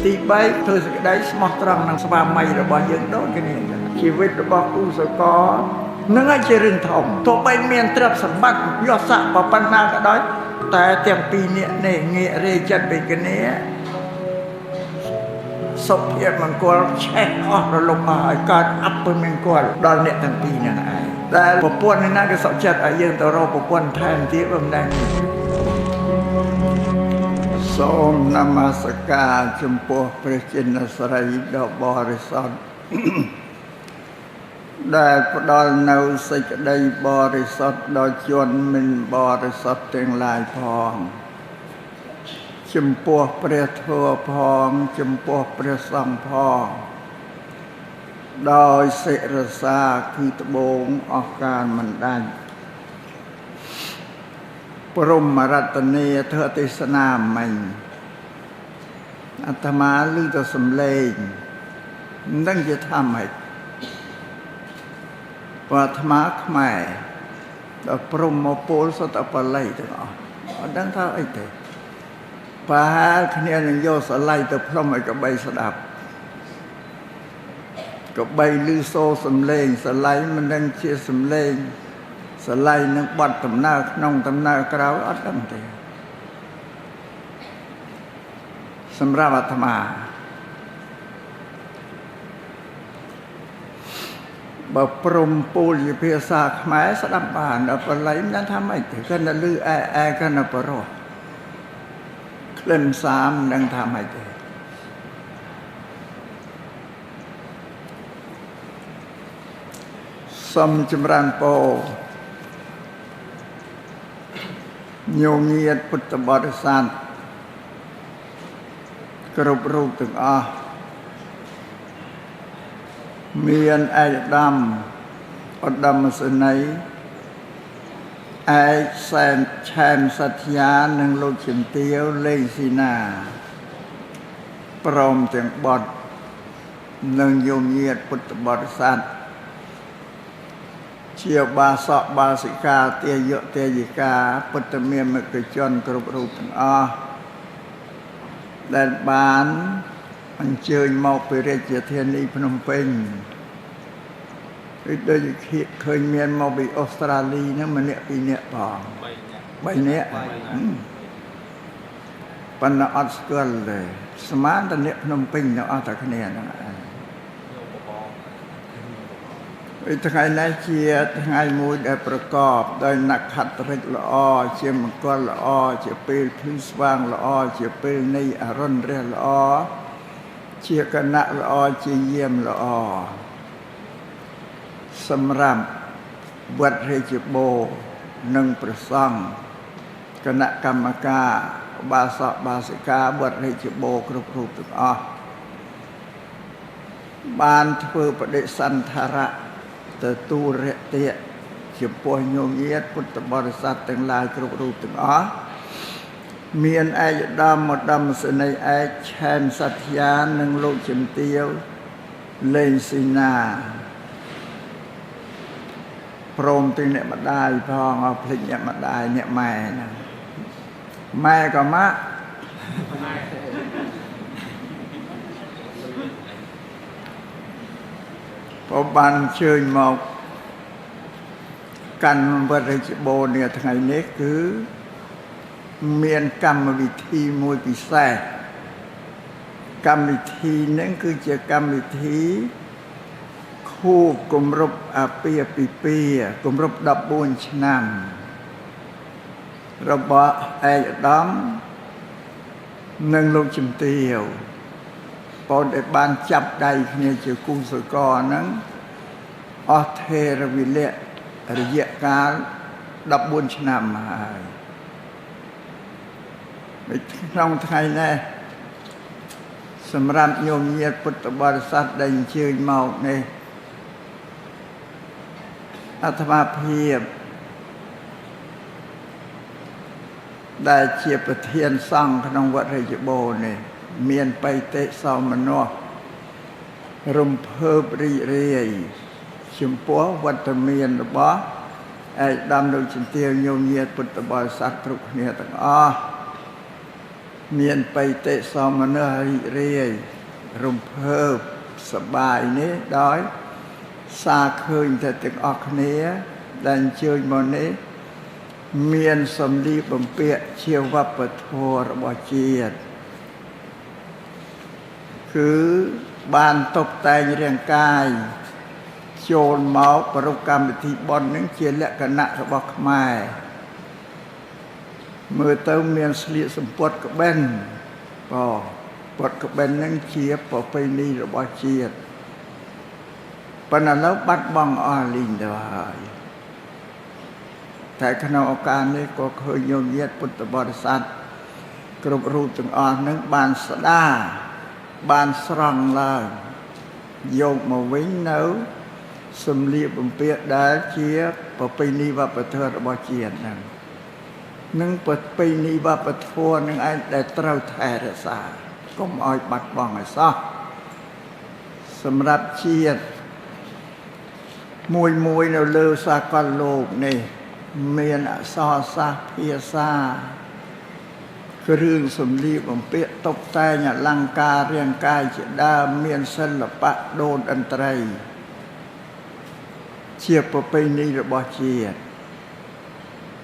ទី3ធ្វើសេចក្តីស្មោះត្រង់នឹងស្វាមីរបស់យើងដូចគ្នាចឹងជីវិតរបស់គូសកលនឹងហើយជារឿងធំទោះបីមានទ្រព្យសម្បត្តិយសស័ក្តិប៉ុណ្ណាក៏ដោយតែទាំងពីរនាក់នេះងាករេចិត្តពីគ្នាសុភមង្គលឆេះអស់រលំអស់ឲ្យកើតអពមង្គលដល់អ្នកទាំងពីរហ្នឹងឯងដែលប្រពន្ធនេះណាគេសុខចិត្តឲ្យយើងទៅរកប្រពន្ធថែមទៀតបើមិនដឹងសូមនមស្ការចំពោះព្រះចិនស្រីដ៏បរិសុទ្ធដែលផ្ដល់នៅសេចក្តីបរិសុទ្ធដល់ជនមិនបរិសុទ្ធទាំងឡាយផងចំពោះព្រះធម៌ផងចំពោះព្រះសង្ឃផងដោយសិរសាគឺត្បូងអស់កាលមិនដាច់ព្រហ្មរតនីធ្វើទេសនាមិញអាត្មាឮតែសំឡេងមិនដឹងជាថាម៉េចព្រោះអាត្មាខ្មែរដល់ព្រហ្មមកពោលសុទ្ធតែបាលីទាំងអស់អត់ដឹងថាអីទេប្រហែលគ្នានឹងយកសលៃទៅផ្លុំឲ្យកបីស្ដាប់កបីឮសូរសំឡេងសលៃមិនដឹងជាសំឡេងសលៃនឹងបាត់ដំណើរក្នុងដំណើរក្រៅអត់ដឹងទេសម្រាប់អាត្មាបើព្រំពូលជាភាសាខ្មែរស្ដាប់បានដល់បាលីមិនដឹងថាម៉េចទេគាត់តែឮអែអែគាត់តែបរោះក្លិនសាមមិនដឹងថាម៉េចទេសូមចម្រើនពរញោមញាតិពុទ្ធបរិស័ទគ្រប់រូបទាំងអស់មានឯកឧត្តមឧត្តមសេនីយ៍ឯកសែនឆែមសត្យានិងលោកជំទាវលេងស៊ីណាព្រមទាំងបុត្រនិងញោមញាតិពុទ្ធបរិស័ទជាបាសកបាសិកាទាយកទាយិកាពុទ្ធមាមិកជនគ្រប់រូបទាំងអស់ដែលបានអញ្ជើញមកពីរាជធានីភ្នំពេញដូចជាឃើញមានមកពីអូស្ត្រាលីហ្នឹងម្នាក់ពីរនាក់ផង3នាក់ប៉ុន្តែអត់ស្គាល់ទេស្មានតែអ្នកភ្នំពេញទាំងអស់តែគ្នាហ្នឹងឯងថ្ងៃនេះជាថ្ងៃមួយដែលប្រកបដោយនក្ខត្តរិកល្អជាមង្គលល្អជាពេលភ្លឺស្វាងល្អជាពេលនៃអរុណរះល្អជាគណៈល្អជាយាមល្អសម្រាប់វត្តរាជបូរនិងព្រះសង្ឃគណៈកម្មការបាសកបាសិកាវត្តរាជបូរគ្រប់រូបទាំងអស់បានធ្វើបដិសន្ធរៈទទួលរតិចំពោះញោមញាតិពុទ្ធបរិស័ទទាំងឡាយគ្រប់រូបទាំងអស់មានឯកឧត្តមឧត្តមសេនីយ៍ឯកឆែមសត្យានិងលោកជំទាវលេងស៊ីណាព្រមទាំងអ្នកម្ដាយផងអស់ភ្លេចអ្នកម្ដាយអ្នកម៉ែហ្នឹងម៉ែក៏ម៉ាក់ព្រមបានអញ្ជើញមកកាន់វត្តរាជបូរនាថ្ងៃនេះគឺមានកម្មវិធីមួយពិសេសកម្មវិធីហ្នឹងគឺជាកម្មវិធីខួបគម្រប់អាពាហ៍ពិពាហ៍គម្រប់14ឆ្នាំរបស់ឯកឧត្តមនិងលោកជំទាវបងដែលបានចាប់ដៃគ្នាជាគូសកលហ្នឹងអស់ថេរវិលៈរយៈកាល14ឆ្នាំហើយក្នុងថ្ងៃនេះសម្រាប់ញោមញាតិពុទ្ធបរិស័ទដែលអញ្ជើញមកនេះអាត្មាភាពដែលជាប្រធានសង្ឃក្នុងវត្តរាជបូរនេះមានបៃតិសោមនស្សរំភើបរីករាយចំពោះវត្តមានរបស់ឯកឧត្តមលោកជំទាវញោមញាតិពុទ្ធបរិស័ទគ្រប់គ្នាទាំងអស់ មានបៃតិសមនស្សរីករាយរំភើបសប្បាយនេះដោយសារឃើញតែទាំងអស់គ្នាដែលអញ្ជើញមកនេះមានសម្លៀកបំពាក់ជាវប្បធម៌របស់ជាតិគឺបានតុបតែងរាងកាយចូលមកប្រពកម្មវិធីបុណ្យនឹងជាលក្ខណៈរបស់ខ្មែរមើលទៅមានស្លៀកសំពត់ក្បិនពត់ក្បិននឹងជាប្រពៃណីរបស់ជាតិប៉ុន្តែឥឡូវបាត់បង់អស់លីងទៅហើយតែក្នុងឱកាសនេះក៏ឃើញញោមញាតិពុទ្ធបរិស័ទគ្រប់រូបទាំងអស់នឹងបានស្ដារបានស្រង់ឡើងយកមកវិញនៅសម្លៀកបំពាក់ដែលជាប្រពៃណីវប្បធម៌របស់ជាតិហ្នឹងនឹងប្រពៃណីវប្បធម៌នឹងឯងដែលត្រូវថែរក្សាកុំឲ្យបាត់បង់ឲ្យសោះសម្រាប់ជាតិមួយមួយនៅលើសាកលលោកនេះមានអក្សរសាស្ត្រភាសាគ្រឿងសម្លៀកបំពាក់តុបតែងអលង្ការរាងកាយជាដើមមានសិល្បៈដូនតន្ត្រីជាប្រពៃណីរបស់ជាតិ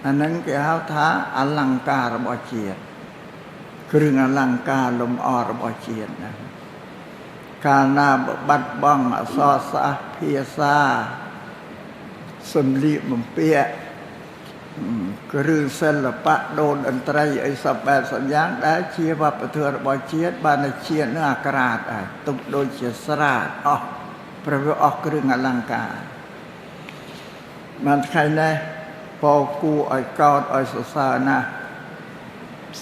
អាហ្នឹងគេហៅថាអលង្ការរបស់ជាតិគ្រឿងអលង្ការលម្អរបស់ជាតិណាកាលណាបាត់បង់អក្សរសាស្ត្រភាសាសម្លៀកបំពាក់គ្រឿងសិល្បៈដូនតន្ត្រីអីសពបែបសយ៉ាងដែលជាវប្បធម៌របស់ជាតិបានតែជាតិនឹងអាក្រាតហើយទុកដូចជាស្រាតអស់ព្រោះវាអស់គ្រឿងអលង្ការបានថ្ងៃនេះពោគួរឲ្យកោតឲ្យសរសើរណាស់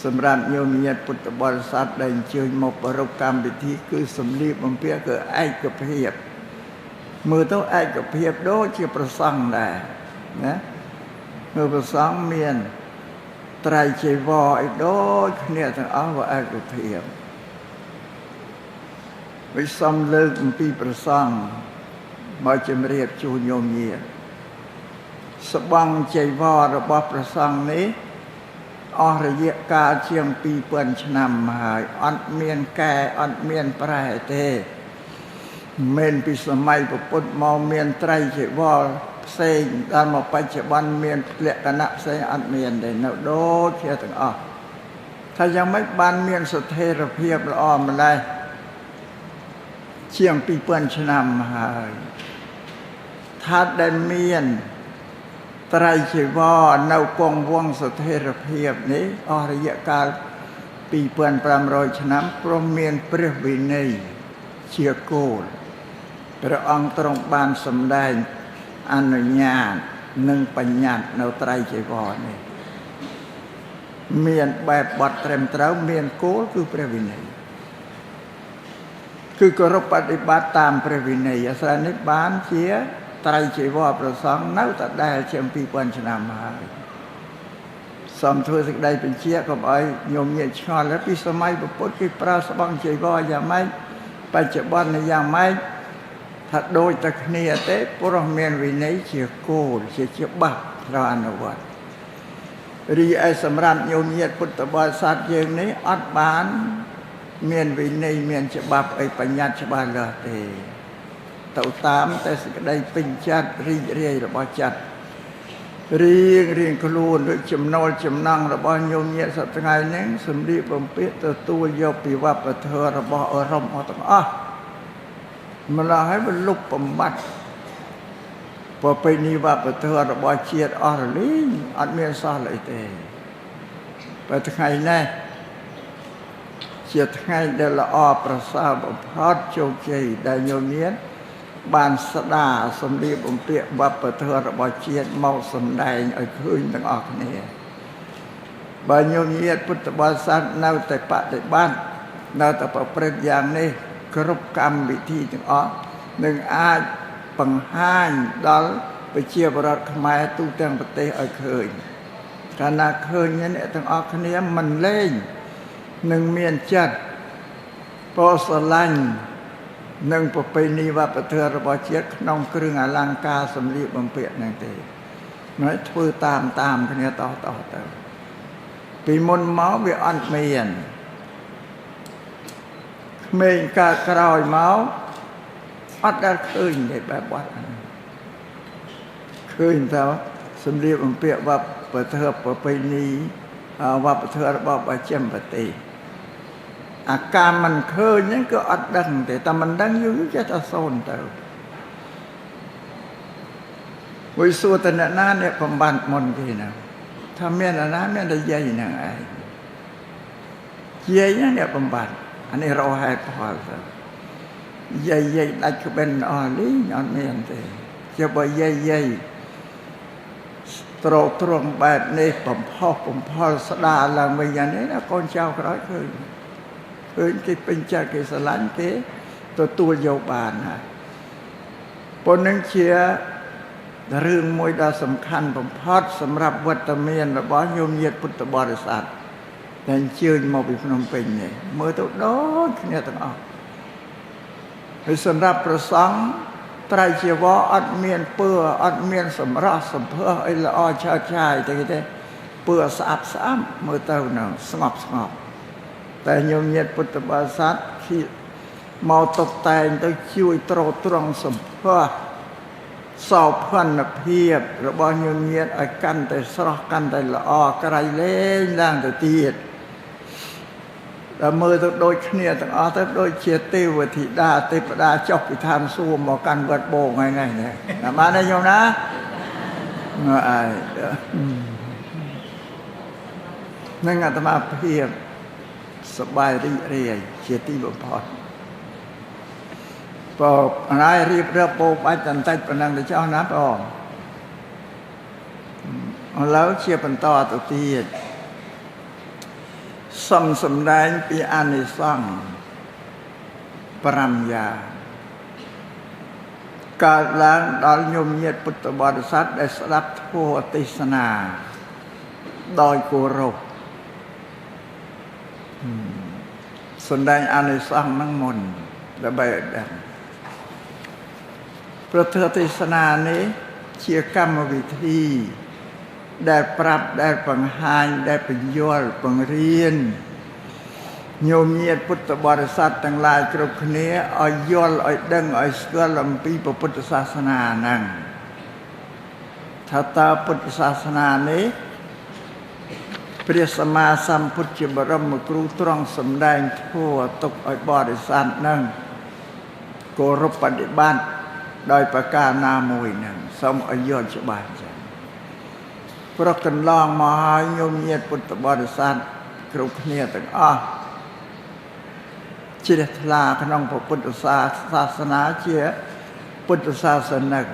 សម្រាប់ញោមញាតិពុទ្ធបរិស័ទដែលអញ្ជើញមកប្រារព្ធកម្មវិធីគឺសម្លៀកបំពាក់គឺឯកភាពមើលទៅឯកភាពដូចជាប្រសង់ដែរណាមើលប្រសង់មានត្រៃចីវរអីដូចគ្នាទាំងអស់វាឯកភាពវិសំលើកអំពីប្រសង់មកជម្រាបជូនញោមញាតិស្បង់ចីវររបស់ប្រសង់នេះអស់រយៈកាលជាង2000ឆ្នាំហើយអត់មានកែអត់មានប្រែទេមិនពីសម័យពុទ្ធមកមានត្រៃចីវរផ្សេងដល់មកបច្ចុប្បន្នមានលក្ខណៈផ្សេងអត់មានទេនៅដូចជាទាំងអស់ថាយ៉ាងម៉េចបានមានស្ថិរភាពល្អម្ល៉េះជាង2000ឆ្នាំហើយថាដែលមានត្រៃចីវរនៅគង់វង្សស្ថិរភាពនេះអស់រយៈកាល2500ឆ្នាំព្រមមានព្រះវិន័យជាគោលព្រះអង្គទ្រង់បានសម្ដែងអនុញ្ញាតនិងបញ្ញត្តិនៅត្រៃចីវរនេះមានបែបបទត្រឹមត្រូវមានគោលគឺព្រះវិន័យគឺគោរពបដិបត្តិតាមព្រះវិន័យអាស្រ័យនេះបានជាត្រៃចីវរប្រសង់នៅតែដែលជាង2000ឆ្នាំហើយសូមធ្វើសេចក្តីបញ្ជាក់កុំឲ្យញោមញាតិឆ្ងល់ពីសម័យពុទ្ធគេប្រើស្បង់ចីវរយ៉ាងម៉េចបច្ចុប្បន្នយ៉ាងម៉េចថាដូចតែគ្នាទេព្រោះមានវិន័យជាគោលជាច្បាប់ត្រូវអនុវត្តរីឯសម្រាប់ញោមញាតិពុទ្ធបរិស័ទយើងនេះអត់បានមានវិន័យមានច្បាប់អីបញ្ញត្តិច្បាស់លាស់ទេទៅតាមតែសេចក្តីពេញចិត្តរីករាយរបស់ចិត្តរៀងរៀងខ្លួនដូចចំណូលចំណង់របស់ញោមញាតិសប្តាហ៍ថ្ងៃហ្នឹងសម្លៀកបំពាក់ទទួលយកពីវប្បធម៌របស់អឺរ៉ុបមកទាំងអស់ម្ល៉េះហើយវាលុបបំបត្តិប្រពៃណីវប្បធម៌របស់ជាតិអស់រលីងអត់មានសោះឡើយទេបើថ្ងៃនេះជាថ្ងៃដែលល្អប្រសើរបំផុតជោគជ័យដែលញោមញាតិបានស្ដារសម្លៀកបំពាក់វប្បធម៌របស់ជាតិមកសម្ដែងឲ្យឃើញទាំងអស់គ្នាបើញោមញាតិពុទ្ធបរិស័ទនៅតែបដិបត្តិនៅតែប្រព្រឹត្តយ៉ាងនេះគ្រប់កម្មវិធីទាំងអស់នឹងអាចបង្ហាញដល់ប្រជាពលរដ្ឋខ្មែរទូទាំងប្រទេសឲ្យឃើញកាលណាឃើញអ្នកទាំងអស់គ្នាមិនលែងនឹងមានចិត្តពោស្រឡាញ់និងប្រពៃណីវប្បធម៌របស់ជាតិក្នុងគ្រឿងអលង្ការសម្លៀកបំពាក់ហ្នឹងទេ nói ធ្វើតាមតាមគ្នាតទៅពីមុនមកវាអត់មាន ក្មេងកើតក្រោយមកអត់ដែលឃើញទេបែបបត់ហ្នឹងឃើញថាសម្លៀកបំពាក់វប្បធម៌ប្រពៃណីវប្បធម៌របស់បច្ចឹមប្រទេសអាការមិនឃើញហ្នឹងក៏អត់ដឹងទេតែមិនដឹងយូរចេះតែសូន្យទៅមួយសួរតអ្នកណាអ្នកបំបានមុនគេណាថាមានអ្នកណាមានតែយាយហ្នឹងឯងយាយហ្នឹងអ្នកបំបានអានេះរកហេតុផលទៅយាយយាយដាច់ក្បិនអស់លីងអត់មានទេជាបើយាយយាយត្រត្រង់បែបនេះបំផុសបំផុលស្ដារឡើងវិញយ៉ាងនេះណាកូនចៅក្រោយឃើញឃើញគេពេញចិត្តគេស្រឡាញ់គេទទួលយកបានហើយប៉ុណ្ណឹងជារឿងមួយដ៏សំខាន់បំផុតសម្រាប់វត្តមានរបស់ញោមញាតិពុទ្ធបរិស័ទដែលអញ្ជើញមកពីភ្នំពេញនេះមើលទៅដូចគ្នាទាំងអស់ហើយសម្រាប់ព្រះសង្ឃត្រៃជីវរអត់មានពើអត់មានសម្រស់សម្ផស្សអីល្អឆើតឆាយទេទេពើស្អាតស្អាតមើលទៅនឹងស្ងប់ស្ងប់តែញោមញាតិពុទ្ធបរិស័ទមកតុបតែងទៅជួយទ្រទ្រង់សម្ផស្សសោភ័ណភាពរបស់ញោមញាតិឲ្យកាន់តែស្រស់កាន់តែល្អក្រៃលែងឡើងទៅទៀតដល់មើលទៅដូចគ្នាទាំងអស់ទៅដូចជាទេវធីតាទេពតាចុះពីឋានសួគ៌មកកាន់វត្តបូងថ្ងៃនេះណាបានទេញោមណាងើយនឹងអាត្មាភាពសប្បាយរីករាយជាទីបំផុតបើអររៀបរាប់ពោបាច់តន្តិចប៉ុណ្ណឹងទៅចោះណាបងឥឡូវជាបន្តទៅទៀតសំសម្ដែងពីអានិសង្ស5យ៉ាងកើតឡើងដល់ញោមញាតិពុទ្ធបរិស័ទដែលស្ដាប់ធម៌ទេសនាដោយគោរពសម្ដែងអានិសង្សហ្នឹងមុនដើម្បីឲ្យដឹងព្រះធម៌ទេសនានេះជាកម្មវិធីដែលប្រាប់ដែលបង្ហាញដែលបញ្យល់បង្រៀនញោមញាតិពុទ្ធបរិស័ទទាំងឡាយគ្រប់គ្នាឲ្យយល់ឲ្យដឹងឲ្យស្គាល់អំពីពុទ្ធសាសនាហ្នឹងថាតើពុទ្ធសាសនានេះព្រះសម្មាសម្ពុទ្ធជាបរមគ្រូទ្រង់សម្ដែងធម៌ទុកឲ្យបរិស័ទហ្នឹងគោរពបដិបត្តិដោយប្រការណាមួយហ្នឹងសូមឲ្យយល់ច្បាស់ចឹងព្រោះកន្លងមកហើយញោមញាតិពុទ្ធបរិស័ទគ្រប់គ្នាទាំងអស់ជ្រះថ្លាក្នុងពុទ្ធសាសនាជាពុទ្ធសាសនិក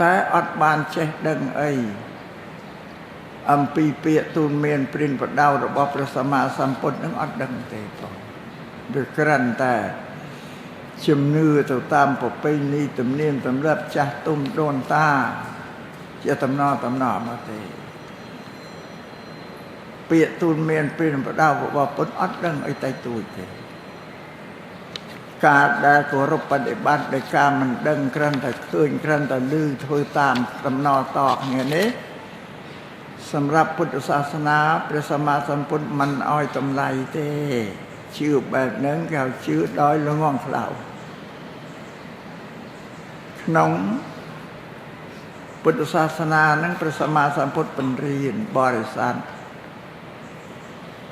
តែអត់បានចេះដឹងអីអំពីពាក្យទូនមានព្រិនបដៅរបស់ព្រះសម្មាសម្ពុទ្ធនឹងអត់ដឹងទេបងវាគ្រាន់តែជំនឿទៅតាមប្រពៃណីទំនៀមទម្លាប់ចាស់ទុំដូនតាជាតំណតំណមកទេពាក្យទូនមានព្រិនបដៅរបស់ពុទ្ធអត់ដឹងអីតែទួចទេការដែលគោរពបដិបត្តិដោយការមិនដឹងគ្រាន់តែឃើញគ្រាន់តែឮធ្វើតាមតំណតគ្នានេះសម្រាប់ពុទ្ធសាសនាព្រះសម្មាសម្ពុទ្ធមិនឲ្យតម្លៃទេជឿបែបហ្នឹងគេហៅជឿដោយល្ងងខ្លៅក្នុងពុទ្ធសាសនាហ្នឹងព្រះសម្មាសម្ពុទ្ធបង្រៀនបរិស័ទ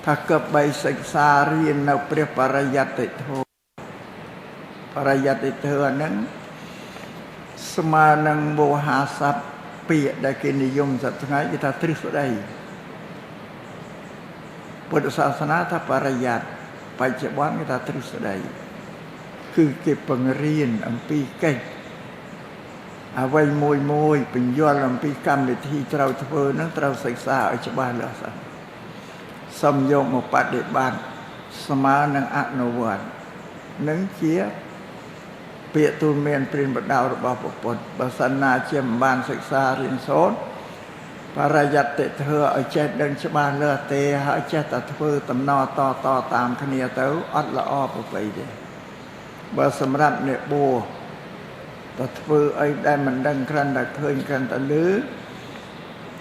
ថាគប្បីសិក្សារៀននៅព្រះបរិយត្តិធម៌បរិយត្តិធម៌ហ្នឹងស្មើនឹងវោហាស័ព្ទពាក្យដែលគេនិយមសប្តាហ៍ថ្ងៃគេថាទ្រឹស្ដីពុទ្ធសាសនាថាបរិយត្តិបច្ចុប្បន្នគេថាទ្រឹស្ដីគឺគេបង្រៀនអំពីកិច្ចអ្វីមួយមួយបញ្យល់អំពីកម្មវិធីត្រូវធ្វើនឹងត្រូវសិក្សាឲ្យច្បាស់លាស់សិនសូមយកមកបដិបត្តិស្មើនឹងអនុវត្តនឹងជាពាក្យទូលមានព្រិនបដៅរបស់ពុទ្ធបើសិនណាជាមិនបានសិក្សារៀនសូត្របរិយត្តិធម៌ឲ្យចេះដឹងច្បាស់លាស់ទេហើយចេះតែធ្វើតំណតតតាមគ្នាទៅអត់ល្អប្រពៃទេបើសម្រាប់អ្នកបួសតែធ្វើអីដែលមិនដឹងគ្រាន់តែឃើញគ្រាន់តែឮ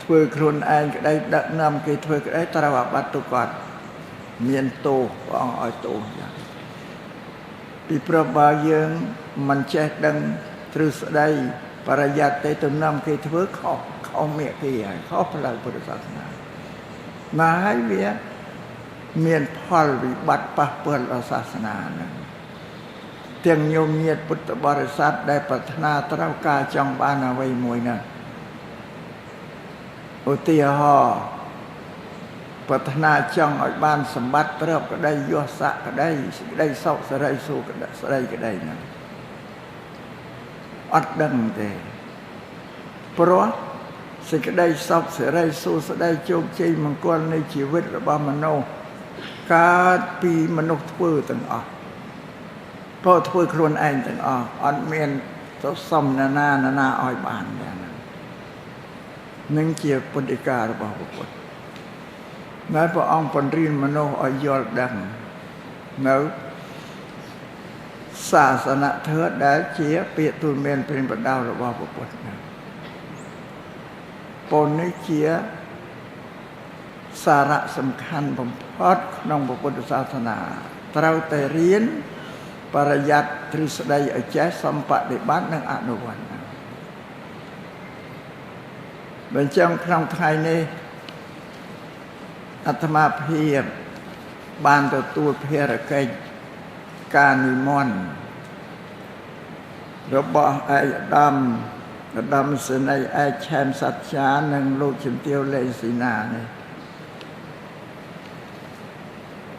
ធ្វើខ្លួនឯងក្តីដឹកនាំគេធ្វើក្តីត្រូវអាបត្តិទុក្កត មានទោសព្រះអង្គឲ្យទោសយ៉ាងពីព្រោះបើយើងមិនចេះដឹងទ្រឹស្ដីបរិយ័តទេទៅនាំគេធ្វើខុសខុសមាគ៌ាហើយខុសផ្លូវពុទ្ធសាសនាណាហើយវាមានផលវិបត្តិប៉ះពាល់ដល់សាសនាហ្នឹងទាំងញោមញាតិពុទ្ធបរិស័ទដែលប្រាថ្នាត្រូវការចង់បានអ្វីមួយហ្នឹងឧទាហរណ៍ប្រាថ្នាចង់ឲ្យបានសម្បត្តិទ្រព្យក្តីយស័ក្តិក្តីសេចក្តីសុខសេរីសុខស្ដីក្តីហ្នឹងអត់ដឹងទេព្រោះសេចក្តីសុខសេរីសុខស្ដីជោគជ័យមង្គលនៃជីវិតរបស់មនុស្សកើតពីមនុស្សធ្វើទាំងអស់ព្រោះធ្វើខ្លួនឯងទាំងអស់អត់មានទៅសុំណានាណានាឲ្យបានទេហ្នឹងនឹងជាពុទ្ធិការបស់ពុទ្ធណែព្រះអង្គបង្រៀនមនុស្សឲ្យយល់ដឹងនៅសាសនធម៌ដែលជាពាក្យទូលមានព្រានបដៅរបស់ពុទ្ធហ្នឹងពននេះជាសារៈសំខាន់បំផុតក្នុងពុទ្ធសាសនាត្រូវតែរៀនបរិយ័តទ្រឹស្ដីឲ្យចេះសម្បត្តិបត្តិនិងអនុវត្តបើចឹងក្នុងថ្ងៃនេះអាត្មាភាពបានទទួលភារកិច្ចការនិមន្តរបស់ឯកឧត្តមឧត្តមសេនីយ៍ឯកឆែមសត្យានិងលោកជំទាវលេងស៊ីណានេះ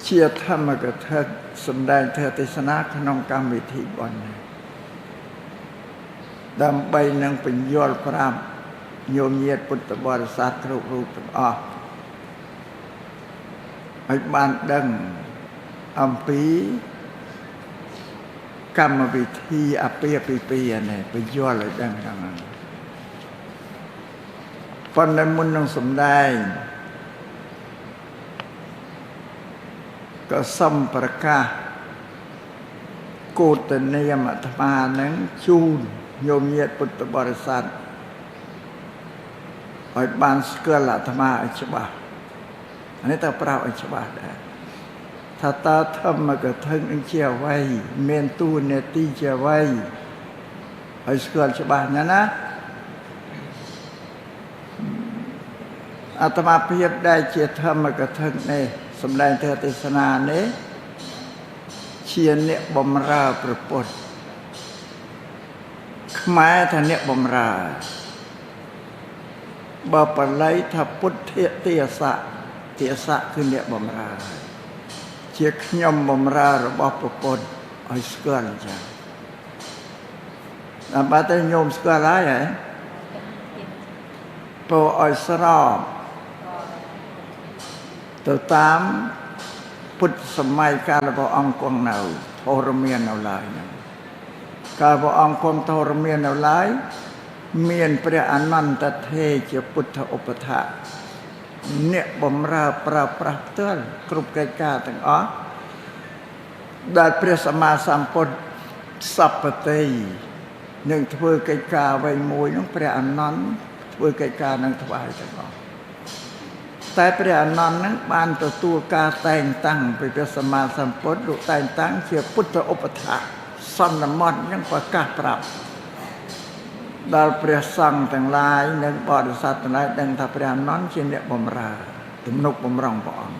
ជាធម្មកថាសម្ដែងធម៌ទេសនាក្នុងកម្មវិធីបុណ្យដើម្បីនឹងពន្យល់ប្រាប់ញោមញាតិពុទ្ធបរិស័ទគ្រប់រូបទាំងអស់ឲ្យបានដឹងអំពីកម្មវិធីអាពាហ៍ពិពាហ៍នេះពន្យល់ឲ្យដឹងហ្នឹងប៉ុន្តែមុននឹងសម្ដែងក៏សូមប្រកាសគោតនាមអាត្មានឹងជូនញោមញាតិពុទ្ធបរិស័ទឲ្យបានស្គាល់អាត្មាឲ្យច្បាស់អានេះតើប្រាប់ឲ្យច្បាស់ដែរថាតើធម្មកថានឹងជាអ្វីមានតួនាទីជាអ្វីឲ្យស្គាល់ច្បាស់ណាណាអាត្មាភាពដែលជាធម្មកថានេះសម្ដែងធម៌ទេសនានេះជាអ្នកបំរើព្រះពុទ្ធខ្មែរថាអ្នកបំរើបើបាលីថាពុទ្ធទេសៈទេសៈគឺអ្នកបំរើជាខ្ញុំបំរើរបស់ព្រះពុទ្ធឲ្យស្គាល់អញ្ចឹងដល់តែញោមស្គាល់ហើយហ៎ពោឲ្យស្របទៅតាមពុទ្ធសម័យកាលរបស់អង្គគង់នៅធរមាននៅឡើយហ្នឹងកាលព្រះអង្គគង់ធរមាននៅឡើយមានព្រះអនន្តទេជាពុទ្ធឧបថៈអ្នកបំរើប្រើប្រាស់ផ្ទាល់គ្រប់កិច្ចការទាំងអស់ដែលព្រះសម្មាសម្ពុទ្ធសពតិនឹងធ្វើកិច្ចការអ្វីមួយនោះព្រះអនន្តធ្វើកិច្ចការនឹងថ្វាយទាំងអស់តែព្រះអនន្តនឹងបានទទួលការតែងតាំងពីព្រះសម្មាសម្ពុទ្ធលោកតែងតាំងជាពុទ្ធឧបថៈសន្មតនឹងប្រកាសប្រាប់ដល់ព្រះសង្ឃទាំងឡាយនិងបរិស័ទទាំងឡាយដឹងថាព្រះអនន្តជាអ្នកបម្រើទំនុកបំរុងព្រះអង្គ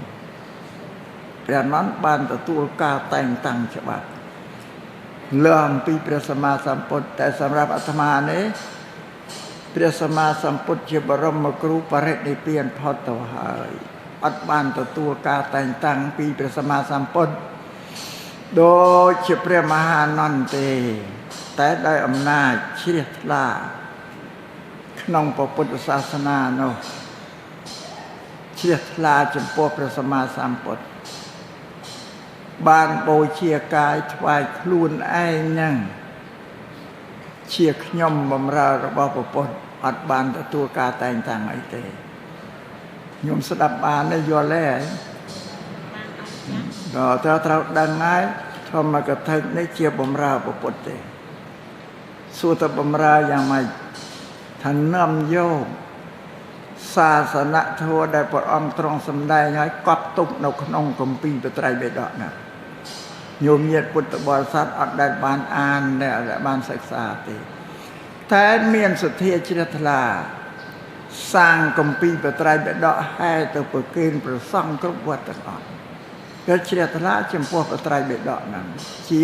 ព្រះអនន្តបានទទួលការតែងតាំងច្បាប់លើអំពីព្រះសម្មាសម្ពុទ្ធតែសម្រាប់អាត្មានេះព្រះសម្មាសម្ពុទ្ធជាបរមគ្រូបរិនិព្វានផុតទៅហើយអត់បានទទួលការតែងតាំងពីព្រះសម្មាសម្ពុទ្ធដូចជាព្រះមហានន្តទេតែដោយអំណាចជ្រះថ្លាក្នុងពុទ្ធសាសនានោះជ្រះថ្លាចំពោះព្រះសម្មាសម្ពុទ្ធបានបូជាកាយថ្វាយខ្លួនឯងហ្នឹងជាខ្ញុំបំរើរបស់ពុទ្ធអត់បានទទួលការតែងតាំងអីទេខ្ញុំស្ដាប់បានទេយល់ទេដល់ត្រូវដឹងហើយធម្មកថានេះជាបំរើពុទ្ធទេសួរតបំរើយ៉ាងម៉េចថានាំយក សាសនធម៌ដែលព្រះអង្គទ្រង់សម្ដែងហើយកប់ទុកនៅក្នុងគម្ពីរបត្រៃបិដកណាញោមញាតិពុទ្ធបរិស័ទអត់ដែលបានអានដែលបានសិក្សាទេតែមានសទ្ធាជ្រះថ្លាសាងគម្ពីរបត្រៃបិដកហែទៅប្រគេនព្រះសង្ឃគ្រប់វត្តទាំងអស់គឺជ្រះថ្លាចំពោះបត្រៃបិដកហ្នឹងជា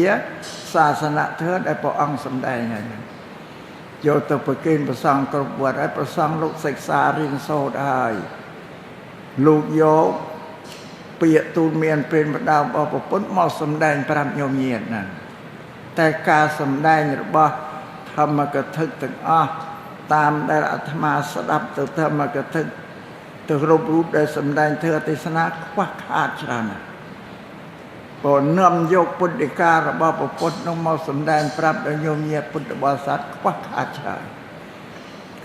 សាសនធម៌ដែលព្រះអង្គសម្ដែងហើយហ្នឹងយកទៅប្រគេនព្រះសង្ឃគ្រប់វត្តហើយព្រះសង្ឃលោកសិក្សារៀនសូត្រហើយលោកយកពាក្យទូលមានព្រេនបដើមរបស់ប្រពន្ធមកសម្ដែងប្រាប់ញោមញាតិហ្នឹងតែការសម្ដែងរបស់ធម្មកថាទាំងអស់តាមដែលអាត្មាស្ដាប់ទៅធម្មកថាទៅគ្រប់រូបដែលសម្ដែងធ្វើទេសនាខ្វះខាតច្រើនណាស់ព្រោះនាំយកពុទ្ធិការបស់ព្រះពុទ្ធនោះមកសម្ដែងប្រាប់ដល់ញោមញាតិពុទ្ធបរិស័ទខ្វះខាតច្រើន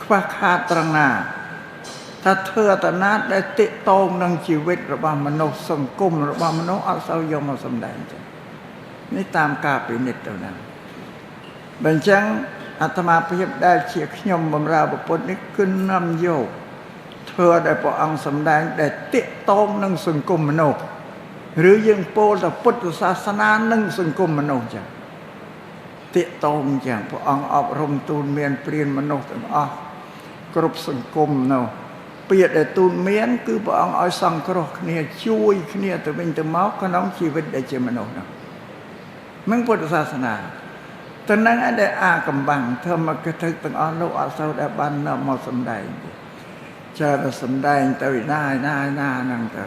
ខ្វះខាតត្រង់ណាថាធ្វើអត្តនាដែលតិតងនឹងជីវិតរបស់មនុស្សសង្គមរបស់មនុស្សអត់សូវយកមកសម្ដែងចឹងនេះតាមការពិនិត្យទៅណាបើអញ្ចឹងអាត្មាភាពដែលជាខ្ញុំបម្រើព្រះពុទ្ធនេះគឺនាំយកធ្វើដែលព្រះអង្គសម្ដែងដែលតិតងនឹងសង្គមមនុស្សឬយើងពោលថាពុទ្ធសាសនានិងសង្គមមនុស្សចឹងតិតងចឹងព្រះអង្គអប់រំទូលមានព្រានមនុស្សទាំងអស់គ្រប់សង្គមនោះពាក្យដែលទូលមានគឺព្រះអង្គឲ្យសង្គ្រោះគ្នាជួយគ្នាទៅវិញទៅមកក្នុងជីវិតដែលជាមនុស្សនោះនឹងពុទ្ធសាសនាទៅនឹងឯដែលអាកំបាំងធម្មកថាទាំងអស់លោកអត់សូវដែលបាននាំមកសម្ដែងចាតែសម្ដែងទៅណាណាណាហ្នឹងទៅ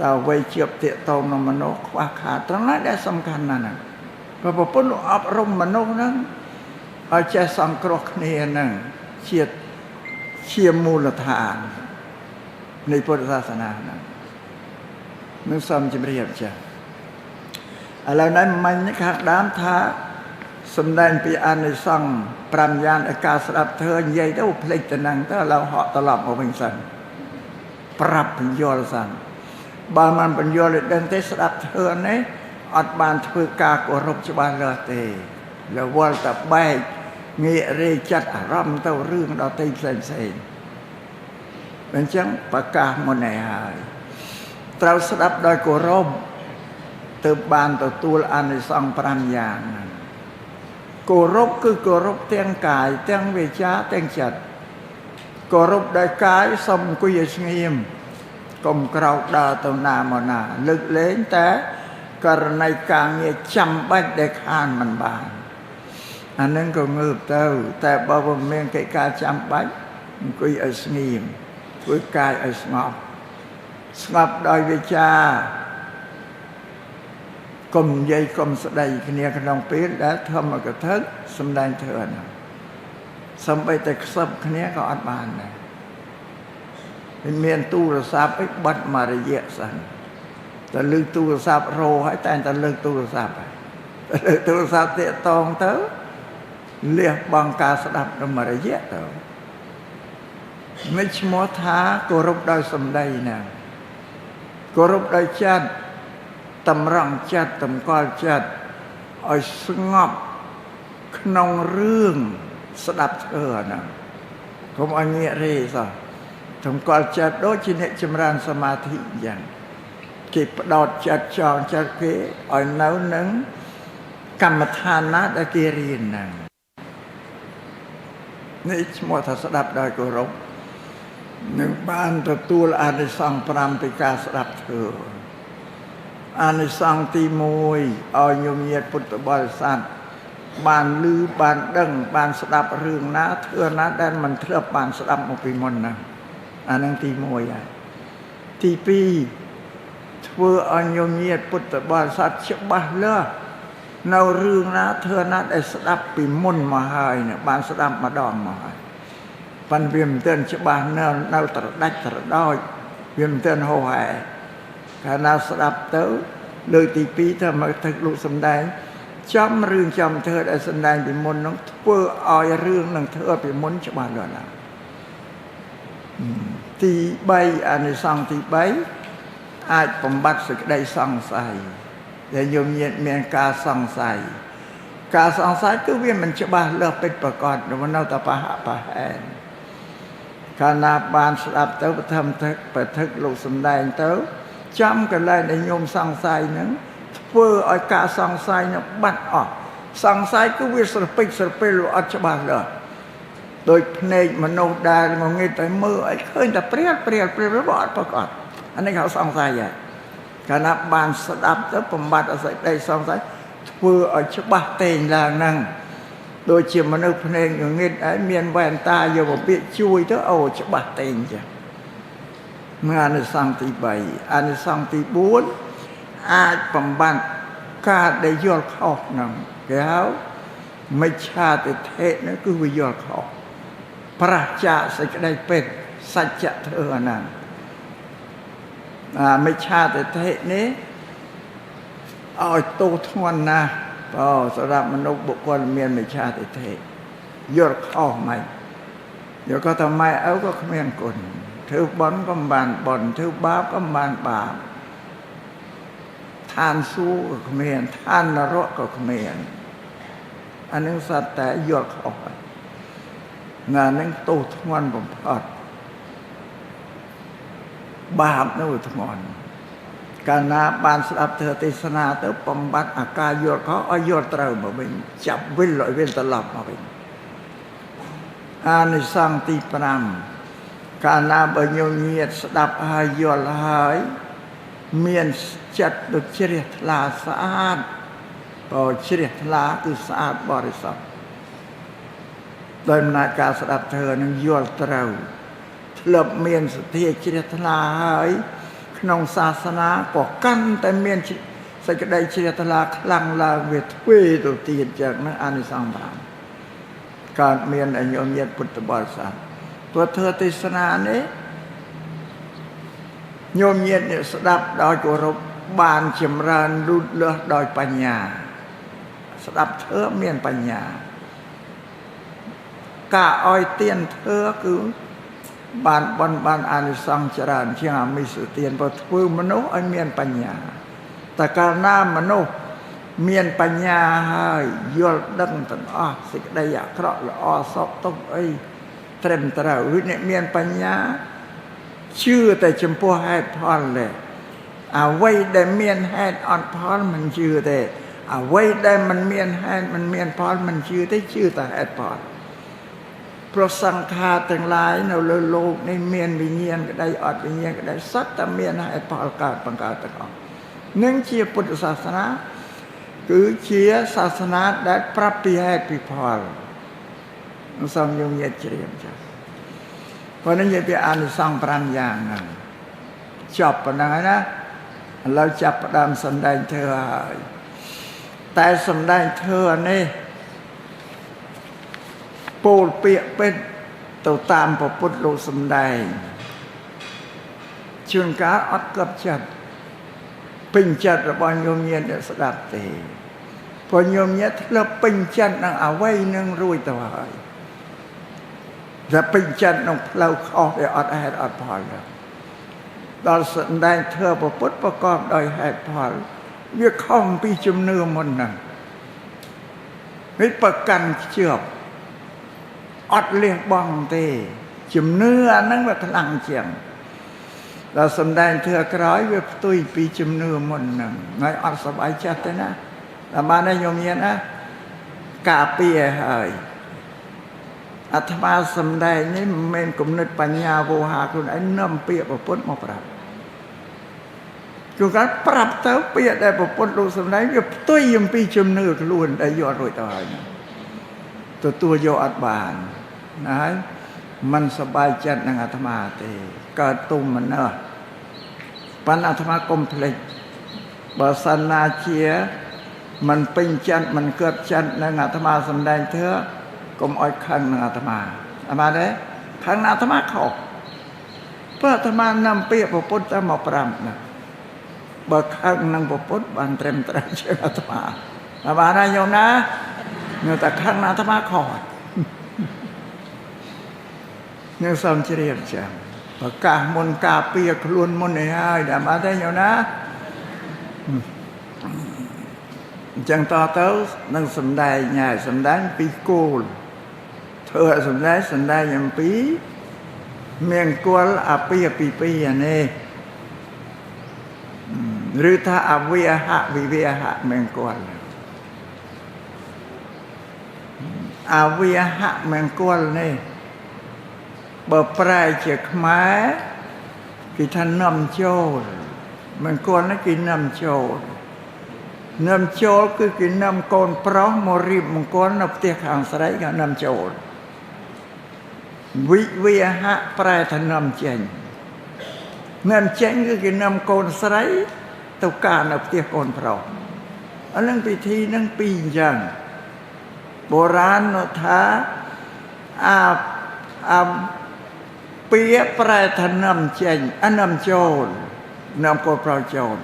តើអ្វីជាបតិតងនឹងមនុស្សខ្វះខាតត្រង់ណាដែលសំខាន់ណាស់ហ្នឹងព្រោះប្រពន្ធអប់រំមនុស្សហ្នឹងឲ្យចេះសង្គ្រោះគ្នាហ្នឹងជាមូលដ្ឋាននៃពុទ្ធសាសនាហ្នឹងនឹងសូមជម្រាបចា៎ឥឡូវនេះមិញខាងដើមថាសម្ដែងពីអានិសង្ស5យ៉ាងឯការស្ដាប់ធ្វើនិយាយទៅភ្លេចទៅហ្នឹងទៅឥឡូវហក់ត្រឡប់មកវិញសិនប្រាប់បញ្យល់សិនបើមិនបញ្យល់ឲ្យដឹងទេស្ដាប់ធ្វើនេះអត់បានធ្វើការគោរពច្បាស់លាស់ទេរវល់តែបែកងាករេចាត់អារម្មណ៍ទៅរឿងដទៃផ្សេងផ្សេងអញ្ចឹងប្រកាសមុននេះហើយត្រូវស្ដាប់ដោយគោរពទើបបានទទួលអានិសង្ស5យ៉ាងហ្នឹងគោរពគឺគោរពទាំងកាយទាំងវាចាទាំងចិត្តគោរពដោយកាយសូមអង្គុយឲ្យស្ងៀមកុំក្រោកដើរទៅណាមកណាលើកលែងតែករណីការងារចាំបាច់ដែលខានមិនបានអានឹងក៏ងើបទៅតែបើមិនមានកិច្ចការចាំបាច់អង្គុយឲ្យស្ងៀមធ្វើកាយឲ្យស្ងប់ស្ងប់ដោយវាចាកុំនិយាយកុំស្ដីគ្នាក្នុងពេលដែលធម្មកថាសម្ដែងធ្វើហ្នឹងសំបីតែខ្សឹបគ្នាក៏អត់បានដែរមានទូរស័ព្ទអីបិទមួយរយៈសិនតែលើកទូរស័ព្ទរោហើយតែលើកទូរស័ព្ទហើយលើកទូរស័ព្ទតាកតងទៅលះបង់ការស្ដាប់មួយរយៈទៅមិនឈ្មោះថាគោរពដោយសម្ដីណាគោរពដោយចិត្តតម្រង់ចិត្តតម្កល់ចិត្តឲ្យស្ងប់ក្នុងរឿងស្ដាប់ធ្វើហ្នឹងកុំឲ្យងាករេសោះតម្កល់ចិត្តដូចជាអ្នកចម្រើនសមាធិអញ្ចឹងគេផ្ដោតចិត្តចងចិត្តគេឲ្យនៅនឹងកម្មដ្ឋានណាដែលគេរៀនហ្នឹងនេះឈ្មោះថាស្ដាប់ដោយគោរពនឹងបានទទួលអានិសង្ស5ពីការស្ដាប់ធ្វើអានិសង្សទី1ឲ្យញោមញាតិពុទ្ធបរិស័ទបានឮបានដឹងបានស្ដាប់រឿងណាធ្វើណាដែលមិនធ្លាប់បានស្ដាប់មកពីមុនហ្នឹងអានឹងទី1ហើយទី2ធ្វើឲ្យញោមញាតិពុទ្ធបរិស័ទច្បាស់លាស់នៅរឿងណាធ្វើណាដែលស្ដាប់ពីមុនមកហើយបានស្ដាប់ម្ដងមកហើយប៉ុន្តែវាមិនទាន់ច្បាស់នៅត្រដាច់ត្រដោយវាមិនទាន់ហោហែកាលណាស្ដាប់ទៅលើកទី2ទៅមកទឹកលោកសម្ដែងចំរឿងចំធ្វើដែលសម្ដែងពីមុននោះធ្វើឲ្យរឿងនឹងធ្វើពីមុនច្បាស់លាស់ឡើងទី3អានិសង្សទី3អាចបំបត្តិសេចក្តីសង្ស័យដែលញោមញាតិមានការសង្ស័យការសង្ស័យគឺវាមិនច្បាស់លាស់ពិតប្រាកដនៅតែប្រហាក់ប្រហែល កាលណាបានស្ដាប់ទៅបឋមថឹកបឋិកលោកសំដែងទៅចំកន្លែងដែលញោមសង្ស័យហ្នឹងធ្វើឲ្យការសង្ស័យហ្នឹងបាត់អស់សង្ស័យគឺវាស្រពេចស្រពេលអត់ច្បាស់លាស់ដោយភ្នែកមនុស្សដែលងងឹតតែមើលឲ្យឃើញតែព្រាលព្រាលព្រាលអត់ប្រកបអានេះគេសង្ស័យហើយកាលណាបានស្ដាប់ទៅបំបត្តិអសេចក្តីសង្ស័យធ្វើឲ្យច្បាស់តែងឡើងហ្នឹងដូចជាមនុស្សភ្នែកងងឹតហើយមានវ៉ែនតាយកមកពាក្យជួយទៅអូច្បាស់តែងចាមើលអានិសង្សទី3អានិសង្សទី4អាចបំបត្តិការដែលយល់ខុសហ្នឹងគេហៅមិច្ឆាទិដ្ឋិហ្នឹងគឺវាយល់ខុសប្រឆាចសេចក្តីពិតសច្ចធម៌ហ្នឹងអាមិច្ឆាទិដ្ឋិនេះឲ្យទោសធ្ងន់ណាស់បើសម្រាប់មនុស្សបុគ្គលមានមិច្ឆាទិដ្ឋិយល់ខុសមិនយល់ក៏តែម៉ែឪក៏គ្មានគុណធ្វើបុណ្យក៏មិនបានបុណ្យធ្វើបាបក៏មិនបានបាបឋានសួគ៌ក៏គ្មានឋាននរកក៏គ្មានអានឹងសត្វតែយល់ខុសណានឹងទោសធ្ងន់បំផុតបាបនោះធ្ងន់កាលណាបានស្ដាប់ធម៌ទេសនាទៅបំបត្តិអាការយល់ខុសឲ្យយល់ត្រូវមកវិញចាប់វិលឲ្យវិលត្រឡប់មកវិញអានិសង្សទី5កាលណាបើញោមញាតស្ដាប់ហើយយល់ហើយមានចិត្តដូចជ្រះថ្លាស្អាតបើជ្រះថ្លាគឺស្អាតបរិសុទ្ធដោយអំណាចការស្ដាប់ធម៌នឹងយល់ត្រូវធ្លាប់មានសទ្ធាជ្រះថ្លាហើយក្នុងសាសនាក៏កាន់តែមានសេចក្តីជ្រះថ្លាខ្លាំងឡើងវាទ្វេទៅទៀតចឹងហ្នឹងអានិសង្ស5កើតមានអញោមញាតពុទ្ធបរិស័ទព្រោះធម៌ទេសនានេះញោមញាតអ្នកស្ដាប់ដោយគោរពបានចម្រើនលូតលាស់ដោយបញ្ញាស្ដាប់ធម៌មានបញ្ញាការឲ្យទានធម៌គឺបានបុណ្យបានអានិសង្សច្រើនជាងអាមិសទានព្រោះធ្វើមនុស្សឲ្យមានបញ្ញាតែកាលណាមនុស្សមានបញ្ញាហើយយល់ដឹងទាំងអស់សេចក្តីអាក្រក់ល្អសោកទុក្ខអីត្រឹមត្រូវឬអ្នកមានបញ្ញាជឿតែចំពោះហេតុផលទេអ្វីដែលមានហេតុអត់ផលមិនជឿទេអ្វីដែលមិនមានហេតុមិនមានផលមិនជឿទេជឿតែហេតុផលព្រោះសង្ខារទាំងឡាយនៅលើលោកនេះមានវិញ្ញាណក្តីអត់វិញ្ញាណក្តីសុទ្ធតែមានហេតុផលកើតបង្កើតទាំងអស់នឹងជាពុទ្ធសាសនាគឺជាសាសនាដែលប្រាប់ពីហេតុពីផលសូមញោមញាតជ្រាបចា៎ព្រោះនេះនិយាយពីអានិសង្ស5យ៉ាងហ្នឹងចប់ប៉ុណ្ណឹងហើយណាឥឡូវចាប់ផ្ដើមសម្ដែងធម៌ហើយតែសម្ដែងធម៌នេះពោលពាក្យពេចន៍ទៅតាមពុទ្ធលោកសម្ដែងជួនកាលអត់កັບចិត្តពេញចិត្តរបស់ញោមញាតអ្នកស្ដាប់ទេព្រោះញោមញាតធ្លាប់ពេញចិត្តនឹងអ្វីនឹងរួចទៅហើយតែពេញចិត្តនឹងផ្លូវខុសដែលអត់ហេតុអត់ផលដល់សម្ដែងធម៌ពុទ្ធប្រកបដោយហេតុផលវាខុសពីជំនឿមុនហ្នឹងនេះប្រកាន់ខ្ជាប់អត់លះបង់ទេជំនឿអាហ្នឹងវាខ្លាំងជាងដល់សម្ដែងធម៌ក្រោយវាផ្ទុយពីជំនឿមុនហ្នឹងហើយអត់សប្បាយចិត្តទេណាតាមបានទេញោមញាតណាការពារហើយអាត្មាសម្ដែងនេះមិនមែនគំនិតបញ្ញាវោហាខ្លួនឯងនាំពាក្យពុទ្ធមកប្រាប់ជួនកាលប្រាប់ទៅពាក្យដែលពុទ្ធលោកសម្ដែងវាផ្ទុយអំពីជំនឿខ្លួនដែលយករួចទៅហើយទទួលយកអត់បានណាហើយមិនសប្បាយចិត្តនឹងអាត្មាទេកើតទុំមនោប៉ុន្តែអាត្មាកុំភ្លេចបើសិនណាជាមិនពេញចិត្តមិនកើតចិត្តនឹងអាត្មាសម្ដែងធម៌កុំឲ្យខឹងនឹងអាត្មាអាត្មាទេខឹងអាត្មាខុសព្រោះអាត្មានាំពាក្យពុទ្ធទៅមកប្រាប់ណាបើខឹងនឹងពុទ្ធបានត្រឹមត្រូវជាងអាត្មាអាបានណាញោមណានៅតែខឹងអាត្មាខុសនឹងសូមជ្រាបចា៎ប្រកាសមុនការពារខ្លួនមុននេះហើយដែលបានទេញោមណាអញ្ចឹងតទៅនឹងសម្ដែងហើយសម្ដែងពីគោលធ្វើឲ្យសម្ដែងសម្ដែងអំពី មង្គលអាពាហ៍ពិពាហ៍នេះឬថាអវិហៈវិវហៈមង្គលអវិហៈមង្គលនេះបើប្រែជាខ្មែរគេថានាំចូលមង្គលនេះគេនាំចូលនាំចូលគឺគេនាំកូនប្រុសមករៀបមង្គលនៅផ្ទះខាងស្រីគេនាំចូលវិវហៈប្រែថានាំចេញនាំចេញគឺគេនាំកូនស្រីទៅការនៅផ្ទះកូនប្រុសអានឹងពិធីនឹងពីរយ៉ាងបុរាណថាអាពាក្យប្រែថានាំចេញអានាំចូលនាំកូនប្រុសចូល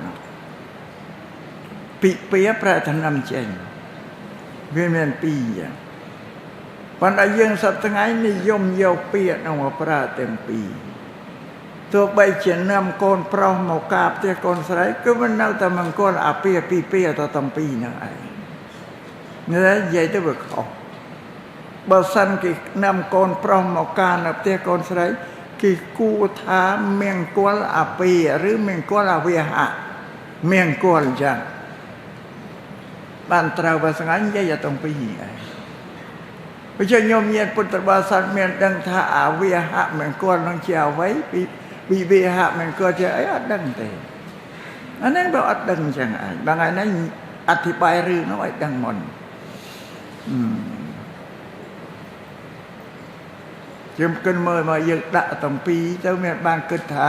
ពិពាក្យប្រែថានាំចេញវាមានពីរយ៉ាងប៉ុន្តែយើងសប្តាហ៍ថ្ងៃនិយមយកពាក្យនោះមកប្រើទាំងពីរទោះបីជានាំកូនប្រុសមកកាបផ្ទះកូនស្រីគឺមិននៅតែមង្គលអាពាហ៍ពិពាហ៍ទៅទាំងពីរហ្នឹងឯងនេះនិយាយទៅវាខុសបើសិនគេនាំកូនប្រុសមកកានៅផ្ទះកូនស្រីគេគួរថាមង្គលអាពាហ៍ឬមង្គលអវិហៈមង្គលអញ្ចឹងបានត្រូវបើស្ងាញ់និយាយតែទាំងពីរឯងដូច្នេះញោមញាតិពុទ្ធបរិស័ទមានដឹងថាអវិហៈមង្គលនឹងជាអ្វីវិវហៈមង្គលជាអីអត់ដឹងទេអានេះបើអត់ដឹងអញ្ចឹងឯងបើថ្ងៃនេះអធិប្បាយរឿងនោះឲ្យដឹងមុនខ្ញុំគិតមើលមកយើងដាក់ទាំងពីរទៅមានបានគិតថា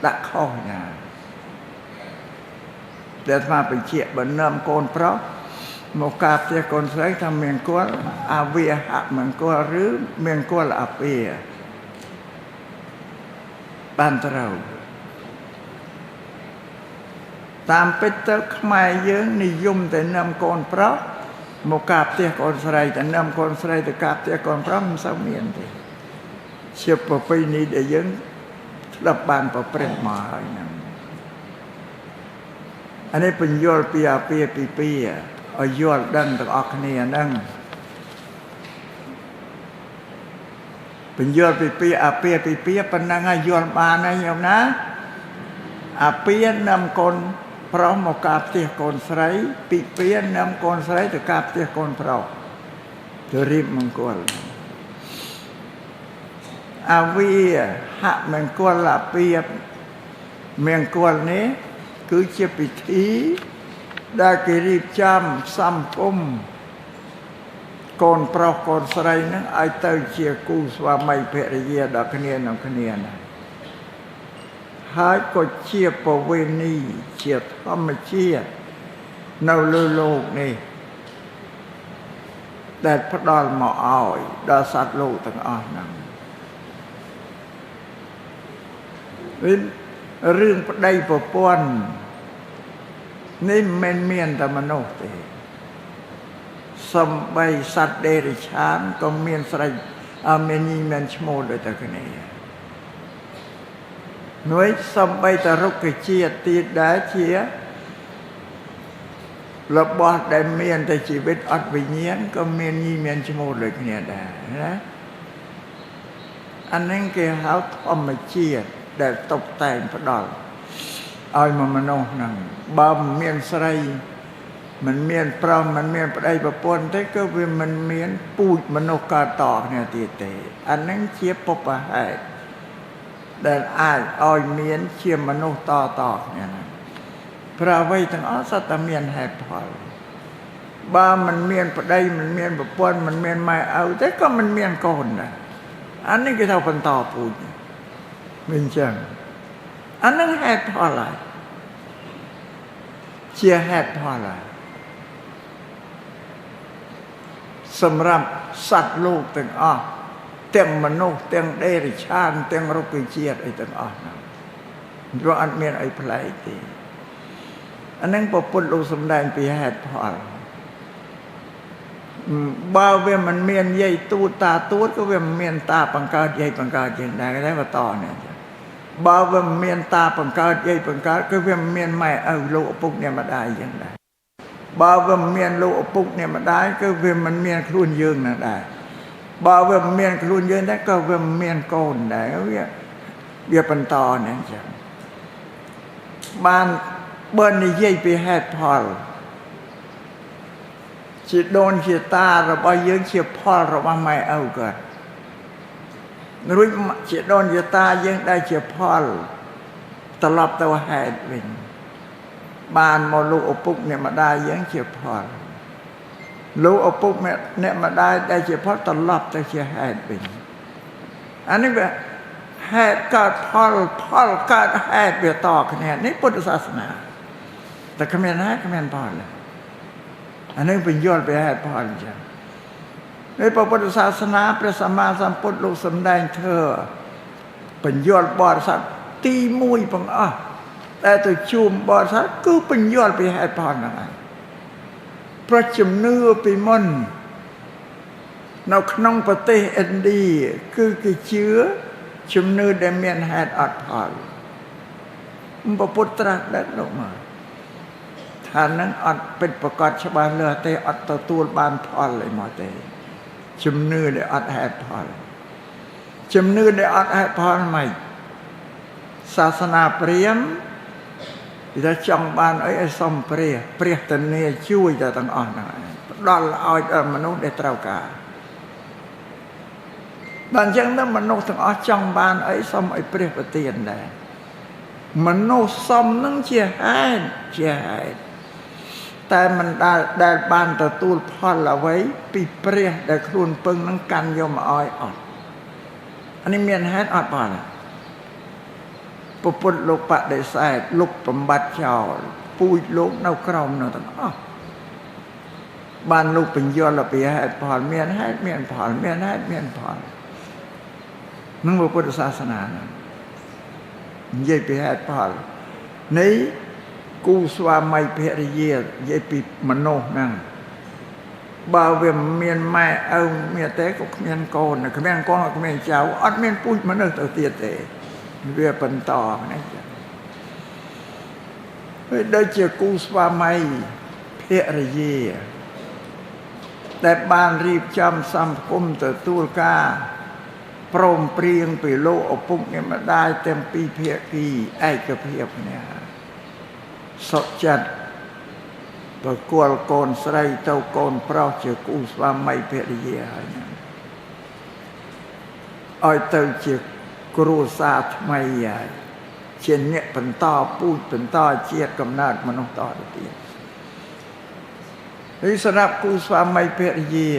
ដាក់ខុសណាដែលអាត្មាបញ្ជាក់បើនាំកូនប្រុសមកកាបផ្ទះកូនស្រីថាមង្គលអវិហៈមង្គលឬមង្គលអាពាហ៍បានត្រូវតាមពិតទៅខ្មែរយើងនិយមតែនាំកូនប្រុសមកកាបផ្ទះកូនស្រីតែនាំកូនស្រីទៅកាបផ្ទះកូនប្រុសមិនសូវមានទេជាប្រពៃណីដែលយើងធ្លាប់បានប្រព្រឹត្តមកហើយហ្នឹងអានេះបញ្យល់ពីអាពាហ៍ពិពាហ៍ឲ្យយល់ដឹងទាំងអស់គ្នាហ្នឹងបញ្យល់ពីពាក្យអាពាហ៍ពិពាហ៍ប៉ុណ្ណឹងឲ្យយល់បានហើយញោមណាអាពាហ៍នាំកូនប្រុសមកកាបផ្ទះកូនស្រីពិពាហ៍នាំកូនស្រីទៅកាបផ្ទះកូនប្រុសទៅរៀបមង្គលអវិហៈមង្គលអាពាហ៍មង្គលនេះគឺជាពិធីដែលគេរៀបចំសំពុំកូនប្រុសកូនស្រីហ្នឹងឲ្យទៅជាគូស្វាមីភរិយាដល់គ្នានឹងគ្នាណាហើយក៏ជាប្រវេណីជាធម្មជាតិនៅលើលោកនេះដែលផ្ដល់មកឲ្យដល់សត្វលោកទាំងអស់ហ្នឹងវិញរឿងប្តីប្រពន្ធនេះមិនមានតែមនុស្សទេសំបីសត្វដេរិឆានក៏មានស្រីមានញីមានឈ្មោះដូចតែគ្នានួយសំបីតែរុក្ខជាតិទៀតដែរជារបស់ដែលមានតែជីវិតអត់វិញ្ញាណក៏មានញីមានឈ្មោះដូចគ្នាដែរណាអានេះគេហៅធម្មជាតិដែលតុបតែងផ្ដល់ឲ្យមកមនុស្សហ្នឹងបើមិនមានស្រីមិនមានប្រុសមិនមានប្តីប្រពន្ធទេគឺវាមិនមានពូជមនុស្សកើតតគ្នាទៀតទេអានឹងជាបុព្វហេតុដែលអាចឲ្យមានជាមនុស្សតតគ្នាហ្នឹងព្រោះអ្វីទាំងអស់សុទ្ធតែមានហេតុផលបើមិនមានប្តីមិនមានប្រពន្ធមិនមានម៉ែឪទេក៏មិនមានកូនដែរអានេះគេថាបន្តពូជមិនចឹងអានឹងហេតុផលហើយជាហេតុផលហើយសម្រាប់សត្វលោកទាំងអស់ទាំងមនុស្សទាំងដេរិឆានទាំងរុក្ខជាតិអីទាំងអស់ហ្នឹងព្រោះអត់មានអីប្លែកទេអានឹងព្រះពុទ្ធលោកសម្ដែងពីហេតុផលបើវាមិនមានយាយទូតតាទូតក៏វាមិនមានតាបង្កើតយាយបង្កើតជាងដែរតែបន្តនេះបើវាមិនមានតាបង្កើតយាយបង្កើតគឺវាមិនមានម៉ែឪលោកឪពុកអ្នកម្ដាយយ៉ាងដែរបើវាមិនមានលោកឪពុកអ្នកម្ដាយគឺវាមិនមានខ្លួនយើងនឹងដែរ បើវាមិនមានខ្លួនយើងដែរក៏វាមិនមានកូនដែរវាបន្តហ្នឹងចឹងបានបើនិយាយពីហេតុផលជាដូនជាតារបស់យើងជាផលរបស់ម៉ែឪគាត់រួចជាដូនជាតាយើងដែលជាផលត្រឡប់ទៅហេតុវិញបានមកលោកឪពុកអ្នកម្ដាយយើងជាផលលោកឪពុកអ្នកម្ដាយដែលជាផលត្រឡប់ទៅជាហេតុវិញអានេះវាហេតុកើតផលផលកើតហេតុវាតគ្នានេះពុទ្ធសាសនាតែគ្មានហេតុគ្មានផលអានេះបញ្យល់ពីហេតុផលអញ្ចឹងในพระพุทธศาสนาพระสัมมาสัมพุทธលោកសម្ដែងធម៌បញ្យល់បរិស័ទទី1បង្អស់តែទៅជួមបរិស័ទគឺបញ្យល់ពីហេតុផលហ្នឹងឯងព្រោះជំនឿពីមុននៅក្នុងប្រទេសឥណ្ឌាគឺគេជឿជំនឿដែលមានហេតុអត់ផលព្រះពុទ្ធត្រាស់ដឹងលោកមកថានឹងអត់ពិតប្រកបច្បាស់លាស់ទេអត់ទទួលបានផលអីមកទេជំនឿដែលអត់ហេតុផលជំនឿដែលអត់ហេតុផលមិនសាសនាព្រាហ្មណ៍គេថាចង់បានអីឲ្យសុំព្រះព្រះធានាជួយតែទាំងអស់ហ្នឹងឯងផ្ដល់ឲ្យដល់មនុស្សដែលត្រូវការដល់អញ្ចឹងទៅមនុស្សទាំងអស់ចង់បានអីសុំឲ្យព្រះប្រទានដែរមនុស្សសុំនឹងជាហេតុជាហេតុតែមិនដែលបានទទួលផលអ្វីពីព្រះដែលខ្លួនពឹងនឹងកាន់យកមកឲ្យអត់អានេះមានហេតុអត់ផលពុទ្ធលោកបដិសេធលុបបំបត្តិចោលពូជលោកនៅក្រោមនៅទាំងអស់បានលោកបញ្យល់ពីហេតុផលមានហេតុមានផលមានហេតុមានផលនឹងពុទ្ធសាសនាហ្នឹងនិយាយពីហេតុផលនៃគូស្វាមីភរិយានិយាយពីមនុស្សហ្នឹងបើវាមានម៉ែឪមានទេក៏គ្មានកូនគ្មានកូនក៏គ្មានចៅអត់មានពូជមនុស្សទៅទៀតទេវាបន្តហ្នឹងចឹងហើយដូចជាគូស្វាមីភរិយាដែលបានរៀបចំសង្គមទទួលការព្រមព្រៀងពីលោកឪពុកអ្នកម្ដាយទាំងពីរភាគីឯកភាពគ្នាសុខចិត្តប្រគល់កូនស្រីទៅកូនប្រុសជាគូស្វាមីភរិយាហើយហ្នឹងឲ្យទៅជាគ្រួសារថ្មីហើយជាអ្នកបន្តពូជបន្តជាតិកំណើតមនុស្សតទៅទៀតហើយសម្រាប់គូស្វាមីភរិយា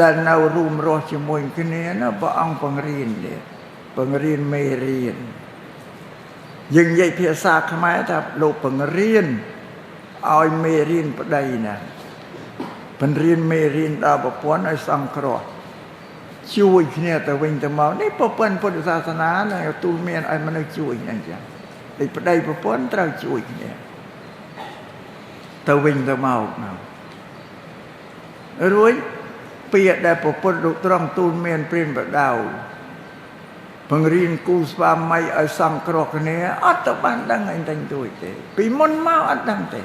ដែលនៅរួមរស់ជាមួយគ្នាណាព្រះអង្គបង្រៀនទេបង្រៀនមេរៀនយើងនិយាយភាសាខ្មែរថាលោកបង្រៀនឲ្យមេរៀនប្តីណាបង្រៀនមេរៀនដល់ប្រពន្ធឲ្យសង្គ្រោះជួយគ្នាទៅវិញទៅមកនេះប្រពន្ធពុទ្ធសាសនាណាទូលមានឲ្យមនុស្សជួយអញ្ចឹងដូចប្តីប្រពន្ធត្រូវជួយគ្នាទៅវិញទៅមកណារួចពាក្យដែលប្រពន្ធលោកត្រង់ទូលមានព្រានបដៅបង្រៀនគូស្វាមីឲ្យសង្គ្រោះគ្នាអត់ទៅបានដឹងអីតែទួយទេពីមុនមកអត់ដឹងទេ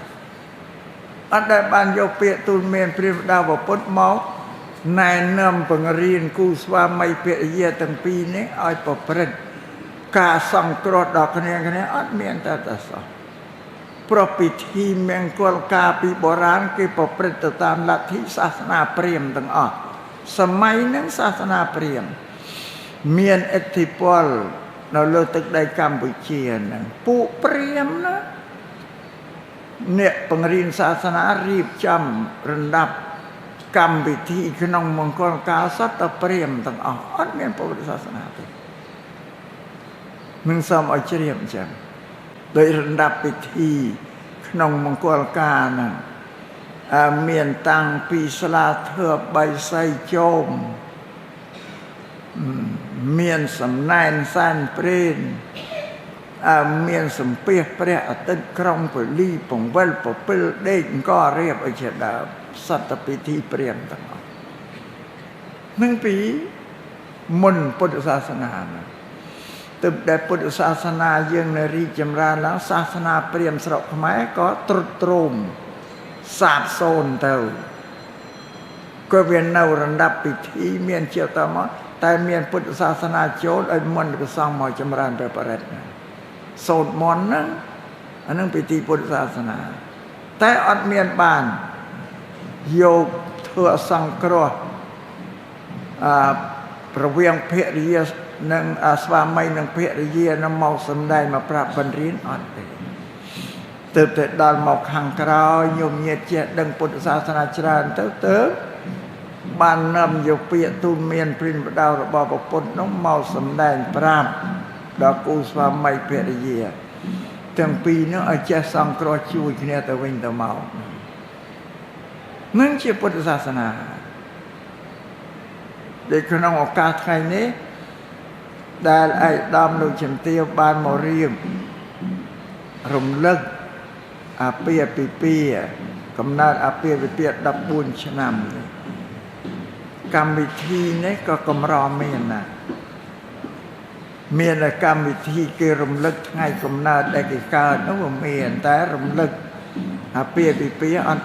អត់ដែលបានយកពាក្យទូលមានព្រានបដៅប្រពន្ធមកណែនាំបង្រៀនគូស្វាមីភរិយាទាំងពីរនេះឲ្យប្រព្រឹត្តការសង្គ្រោះដល់គ្នាគ្នាអត់មានតែសោះព្រោះពិធីមង្គលការពីបុរាណគេប្រព្រឹត្តទៅតាមលទ្ធិសាសនាព្រាហ្មណ៍ទាំងអស់សម័យហ្នឹងសាសនាព្រាហ្មណ៍មានឥទ្ធិពលនៅលើទឹកដីកម្ពុជាហ្នឹងពួកព្រាហ្មណ៍ណាអ្នកបង្រៀនសាសនារៀបចំរំដាប់កម្មវិធីក្នុងមង្គលការសត្វតែព្រាហ្មណ៍ទាំងអស់អត់មានពុទ្ធសាសនាទេនឹងសូមឲ្យជ្រាបអញ្ចឹងដោយរំដាប់ពិធីក្នុងមង្គលការហ្នឹងមានតាំងពីស្លាធើបបីសីជោមមានសំណែនសែនព្រេនមានសំពះព្រះអាទិត្យក្រុងពលីពង្វិលពពិលដេកអង្គរៀបឲ្យជាដើមសត្វពិធីព្រាហ្មណ៍ទាំងអស់នឹងពីមុនពុទ្ធសាសនាណាទើបដែលពុទ្ធសាសនាយើងនៅរីកចម្រើនឡើងសាសនាព្រាហ្មណ៍ស្រុកខ្មែរក៏ទ្រុឌទ្រោមសាបសូន្យទៅ ក៏វានៅរណ្ដាប់ពិធីមានជាតមកតែមានពុទ្ធសាសនាចូលឲ្យមន្តព្រះសង្ឃមកចម្រើនព្រះបរិត្តសូត្រមន្តហ្នឹងអានឹងពិធីពុទ្ធសាសនាតែអត់មានបានយកធ្វើអសង្គ្រោះប្រវាងភរិយានិងស្វាមីនិងភរិយានឹងមកសម្ដែងមកប្រាប់បង្រៀនអត់ទេទើបតែដល់មកខាងក្រោយញោមញាតិចេះដឹងពុទ្ធសាសនាច្រើនទៅទើបបាននាំយកពាក្យទូលមានព្រិនបដៅរបស់ពុទ្ធនោះមកសម្ដែងប្រាប់ដល់គូស្វាមីភរិយាទាំងពីរនោះឲ្យចេះសង្គ្រោះជួយគ្នាទៅវិញទៅមកនឹងជាពុទ្ធសាសនាដែលក្នុងឱកាសថ្ងៃនេះដែលឯកឧត្តមលោកជំទាវបានមករៀបរំលឹកអាពាហ៍ពិពាហ៍កំណើតអាពាហ៍ពិពាហ៍14ឆ្នាំនេះកម្មវិធីនេះក៏កម្រមានណាស់មានតែកម្មវិធីគេរំលឹកថ្ងៃកំណើតដែលគេកើតនោះវាមានតែរំលឹកអាពាហ៍ពិពាហ៍អត់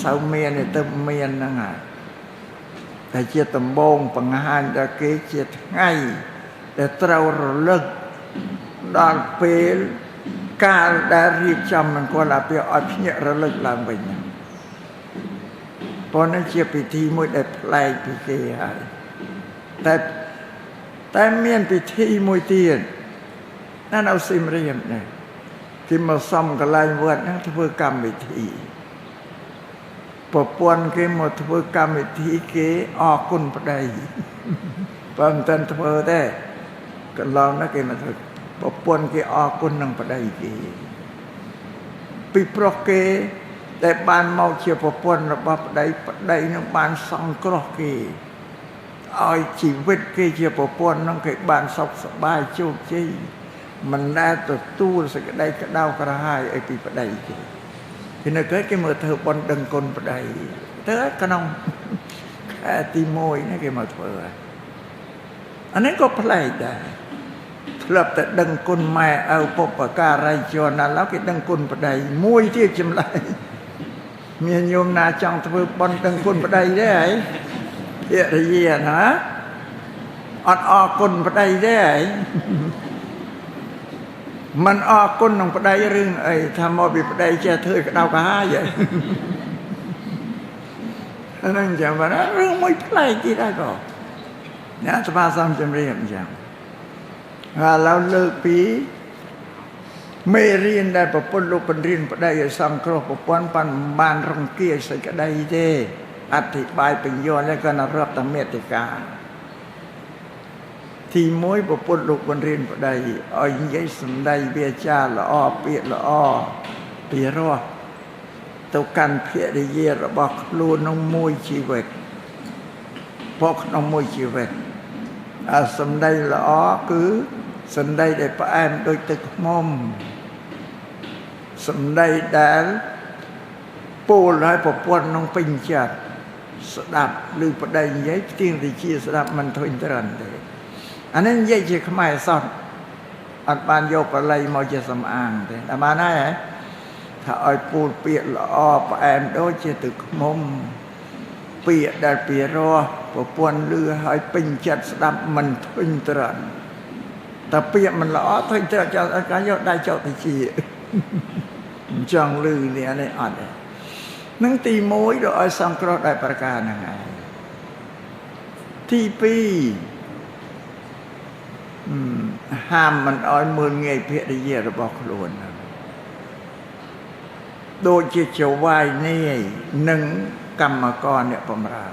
សូវមានទេទៅមានហ្នឹងហើយតែជាដំបូងបង្ហាញដល់គេជាថ្ងៃដែលត្រូវរលឹកដល់ពេលកាលដែលរៀបចំមង្គលអាពាហ៍ឲ្យភ្ញាក់រលឹកឡើងវិញប៉ុន្តែជាពិធីមួយដែលប្លែកពីគេហើយតែមានពិធីមួយទៀតណានៅសៀមរាបនេះគេមកសំកន្លែងវត្តហ្នឹងធ្វើកម្មវិធីប្រពន្ធគេមកធ្វើកម្មវិធីគេអរគុណប្តីបើមិនទាន់ធ្វើទេកន្លងណាគេមកធ្វើប្រពន្ធគេអរគុណនឹងប្តីគេពីប្រុសគេដែលបានមកជាប្រពន្ធរបស់ប្តីប្តីនឹងបានសង្គ្រោះគេឲ្យជីវិតគេជាប្រពន្ធនឹងគេបានសុខសប្បាយជោគជ័យមិនដែលទទួលសេចក្តីក្តៅក្រហាយអីពីប្តីគេពីនៅគេមើលធ្វើបុណ្យដឹងគុណប្តីទៅក្នុងខែទី1នេះគេមកធ្វើអានេះក៏ប្លែកដែរធ្លាប់តែដឹងគុណម៉ែឪបុព្វការីជនណាឡើយគេដឹងគុណប្តីមួយទៀតចម្លែកមានញោមណាចង់ធ្វើបុណ្យដឹងគុណប្តីទេហីភរិយាណាអត់អរគុណប្តីទេហីមិនអរគុណនឹងប្តីរឿងអីថាមកពីប្តីចេះធ្វើក្តៅក្រហាយហ្នឹងចឹងបាទរឿងមួយប្លែកទៀតហើយក៏អ្នកស្មាសំជំរាបអញ្ចឹងហើយឥឡូវលើកពីមេរៀនដែលប្រពន្ធលោកបង្រៀនប្តីឲ្យសង្គ្រោះប្រពន្ធប៉ុន្មានបានរង្គៀសេចក្តីទេអធិប្បាយបញ្យល់ហើយក៏រាប់តែមេតិកាទី1ប្រពន្ធលោកបង្រៀនប្តីឲ្យនិយាយសម្ដីវាចាល្អពាក្យល្អពីរោះទៅកាន់ភរិយារបស់ខ្លួនក្នុងមួយជីវិតព្រោះក្នុងមួយជីវិតអាសម្ដីល្អគឺសម្ដីដែលផ្អែមដូចទឹកឃ្មុំសម្ដីដែលពោលឲ្យប្រពន្ធនឹងពេញចិត្តស្ដាប់ឬប្តីនិយាយផ្ទៀងតិចស្ដាប់មិនធុញទ្រាន់ទេអានេះនិយាយជាខ្មែរសោះអត់បានយកបាលីមកជាសំអាងទេតែបានហើយថាឲ្យពូលពាក្យល្អផ្អែមដូចជាទឹកឃ្មុំពាក្យដែលពីរោះប្រពន្ធលឺឲ្យពេញចិត្តស្ដាប់មិនធុញទ្រាន់តែពាក្យមិនល្អធុញទ្រាន់ចោលការយកដៃចោលទៅជាមិនចង់លឺនេះនេះអត់ទេនឹងទី1ដល់ឲ្យសង្គ្រោះដោយប្រការហ្នឹងហើយទី2ហាមមិនឲ្យមើលងាយភរិយារបស់ខ្លួនដូចជាចវាយនាយនិងកម្មករអ្នកបម្រើ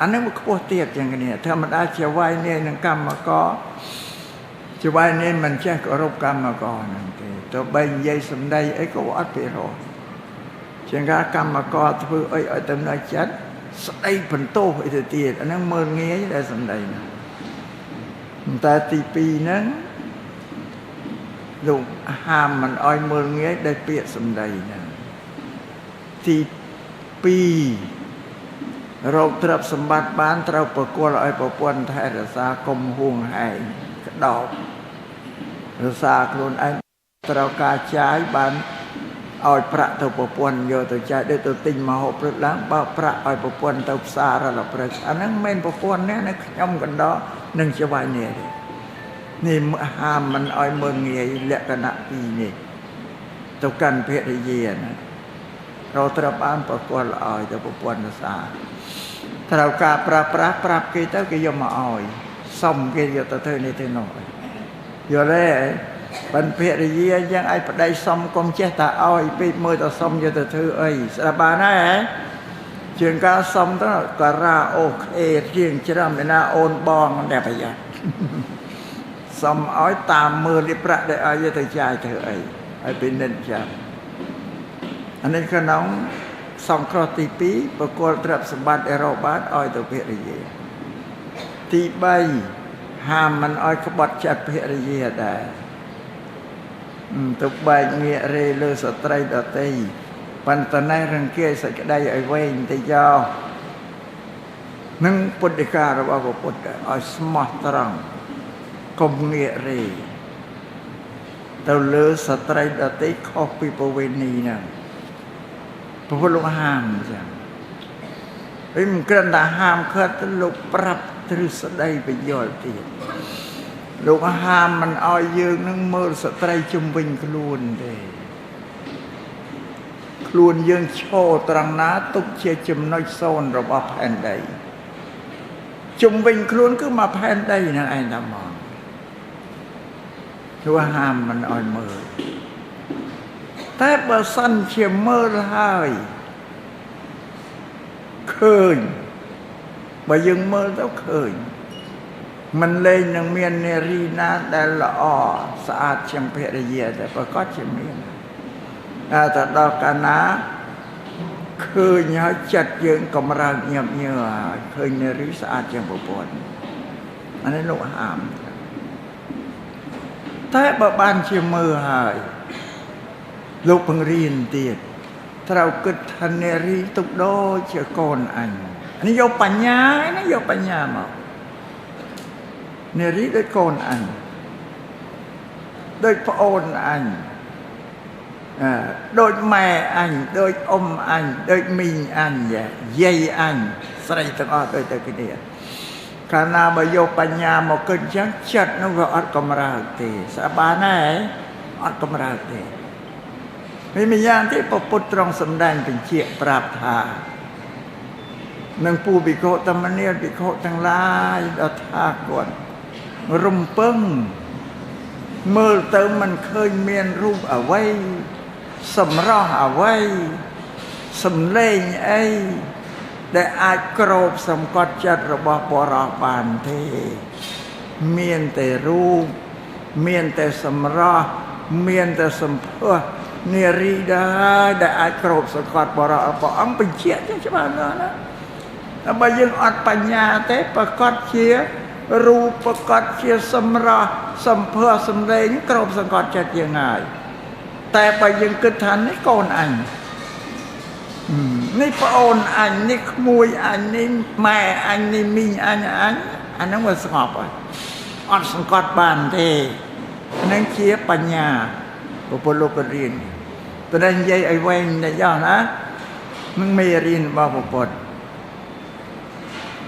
អានេះមកខ្ពស់ទៀតជាងគ្នាធម្មតាចវាយនាយនិងកម្មករចវាយនាយមិនចេះគោរពកម្មករហ្នឹងទេទៅបីនិយាយសម្ដីអីក៏អត់ពីរោះជាងការកម្មករធ្វើអីឲ្យទៅនៅចិត្តស្ដីបន្ទោសអីទៅទៀតអាហ្នឹងមើលងាយដែលសម្ដីហ្នឹងតែទី2ហ្នឹងលោកហាមមិនឲ្យមើលងាយដោយពាក្យសម្ដីហ្នឹងទី2រកទ្រព្យសម្បត្តិបានត្រូវប្រគល់ឲ្យប្រពន្ធថែរក្សាកុំហួងហែងក្តោបរក្សាខ្លួនឯងត្រូវការចាយបាន ឲ្យប្រាក់ទៅប្រពន្ធយកទៅចាយដូចទៅទិញមកហូបព្រឹកឡើងបើប្រាក់ឲ្យប្រពន្ធទៅផ្សាររាល់ព្រឹកអាហ្នឹងមិនមែនប្រពន្ធនេះណាខ្ញុំកណ្ដោនឹងច្បាយនេះទេនេះហាមមិនឲ្យមើលងាយលក្ខណៈពីរនេះទៅកាន់ភរិយាណារកត្រូវបានប្រគល់ឲ្យទៅប្រពន្ធសាត្រូវការប្រាស់ប្រាស់ប្រាប់គេទៅគេយកមកឲ្យសុំគេយកទៅធ្វើនេះទៅនោះយល់ទេបានភរិយាយ៉ាងឲ្យប្តីសុំកុំចេះតែឲ្យពេកមើលទៅសុំយកទៅធ្វើអីស្ដាប់បានហើយជាងការសុំទៅការ៉ាអូខេជាងច្រើនឯណាអូនបងតែប្រយ័ត្នសុំឲ្យតាមមើលនេះប្រាក់ដែលឲ្យយកទៅចាយធ្វើអីឲ្យពិនិត្យចាំអានេះក្នុងសង្គ្រោះទី2ប្រគល់ទ្រព្យសម្បត្តិអេរ៉ូបានឲ្យទៅភរិយាទី3ហាមមិនឲ្យក្បត់ចិត្តភរិយាដែរទៅបែកងាករេលើស្ត្រីដទៃប៉ុន្តែនេះរង្គៀសសេចក្តីឲ្យវែងតិចយោនឹងពុទ្ធិការបស់ពុទ្ធឲ្យស្មោះត្រង់កុំងាករេទៅលើស្ត្រីដទៃខុសពីប្រវេណីហ្នឹងព្រះពុទ្ធលោកហាមអញ្ចឹងហើយមិនគ្រាន់តែហាមឃាត់ទៅលោកប្រាប់ទ្រឹស្ដីបញ្យល់ទៀតលោកហាមមិនឲ្យយើងនឹងមើលស្ត្រីជំវិញខ្លួនទេខ្លួនយើងឈរត្រង់ណាទុកជាចំណុចសូន្យរបស់ផែនដីជំវិញខ្លួនគឺមកផែនដីហ្នឹងឯងតែមកគឺហាមមិនឲ្យមើលតែបើសិនជាមើលហើយឃើញបើយើងមើលទៅឃើញមិនលែងនឹងមាននារីណាដែលល្អស្អាតជាងភរិយាតែប្រកាសជាមានតែដល់កាលណាឃើញហើយចិត្តយើងកម្រើកញាប់ញើហើយឃើញនារីស្អាតជាងប្រពន្ធអានេះលោកហាមតែបើបានជាមើលហើយលោកបង្រៀនទៀតត្រូវគិតថានារីទុកដូចជាកូនអញនេះយកបញ្ញាណាយកបញ្ញាមកនារីដូចកូនអញដូចប្អូនអញដូចម៉ែអញដូចអ៊ំអញដូចមីងអញយាយអញស្រីទាំងអស់ដូចតែគ្នាកាលណាបើយកបញ្ញាមកគិតចឹងចិត្តនោះវាអត់កម្រើកទេស្អាតបានហើយអត់កម្រើកទេមានម្យ៉ាងទៀតព្រះពុទ្ធទ្រង់សម្ដែងបញ្ជាក់ប្រាប់ថានឹងពូភិក្ខុតមនាលភិក្ខុទាំងឡាយដល់ថាគាត់រំពឹងមើលទៅមិនឃើញមានរូបអ្វីសម្រស់អ្វីសំឡេងអីដែលអាចគ្របសង្កត់ចិត្តរបស់បរោះបានទេមានតែរូបមានតែសម្រស់មានតែសម្ផស្សនារីដែរដែលអាចគ្របសង្កត់បរោះព្រះអង្គបញ្ជាក់ច្បាស់ណាស់ណាតែបើយើងអត់បញ្ញាទេប្រកាសជារូបប្រកាសជាសម្រស់សម្ផស្សសម្លេងគ្របសង្កត់ចិត្តយើងហើយតែបើយើងគិតថានេះកូនអញនេះប្អូនអញនេះក្មួយអញនេះម៉ែអញនេះមីងអញអញអាហ្នឹងវាស្ងប់ហើយអត់សង្កត់បានទេហ្នឹងជាបញ្ញាព្រះពុទ្ធលោករៀនតែនិយាយឲ្យវែងតិចណានឹងមេរៀនរបស់ព្រះពុទ្ធ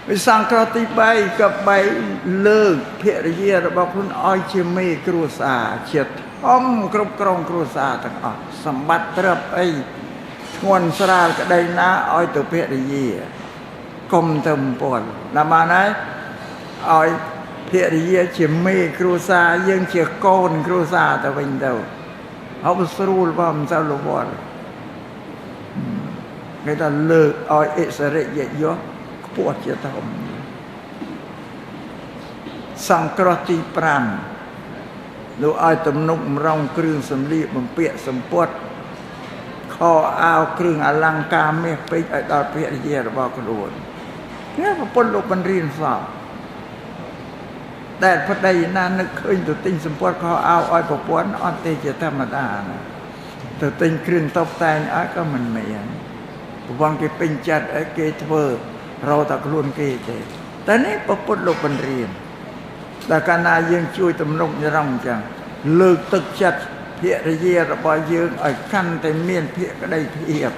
វិសង្គ្រោះទី3ក៏បីលើកភរិយារបស់ខ្លួនឲ្យជាមេគ្រួសារជាធំគ្រប់គ្រងគ្រួសារទាំងអស់សម្បត្តិទ្រព្យអីធ្ងន់ស្រាលក្តីណាឲ្យទៅភរិយាកុំទៅអំពន់ដល់បានហើយឲ្យភរិយាជាមេគ្រួសារយើងជាកូនគ្រួសារទៅវិញទៅហើយស្រួលបើមិនសូវរវល់គេថាលើកឲ្យអិសរិយយសខ្ពស់ជាធំសង្គ្រោះទី5លោកឲ្យទំនុកម្រងគ្រឿងសម្លៀកបំពាក់សម្ពត់ខោអាវគ្រឿងអលង្ការមាសពេជ្រឲ្យដល់ភរិយារបស់ខ្លួននេះប្រពន្ធលោកបង្រៀនសោះដែលប្តីណានឹកឃើញទៅទិញសម្ពត់ខោអាវឲ្យប្រពន្ធអត់ទេជាធម្មតាណាទៅទិញគ្រឿងតុបតែងឲ្យក៏មិនមានប្រពន្ធគេពេញចិត្តឲ្យគេធ្វើរកតែខ្លួនគេទេតែនេះប្រពន្ធលោកបង្រៀនតែកាលណាយើងជួយទំនុកញរងអញ្ចឹងលើកទឹកចិត្ត ភិរិយារបស់យើងឲ្យកាន់តែមានភក្តីភាព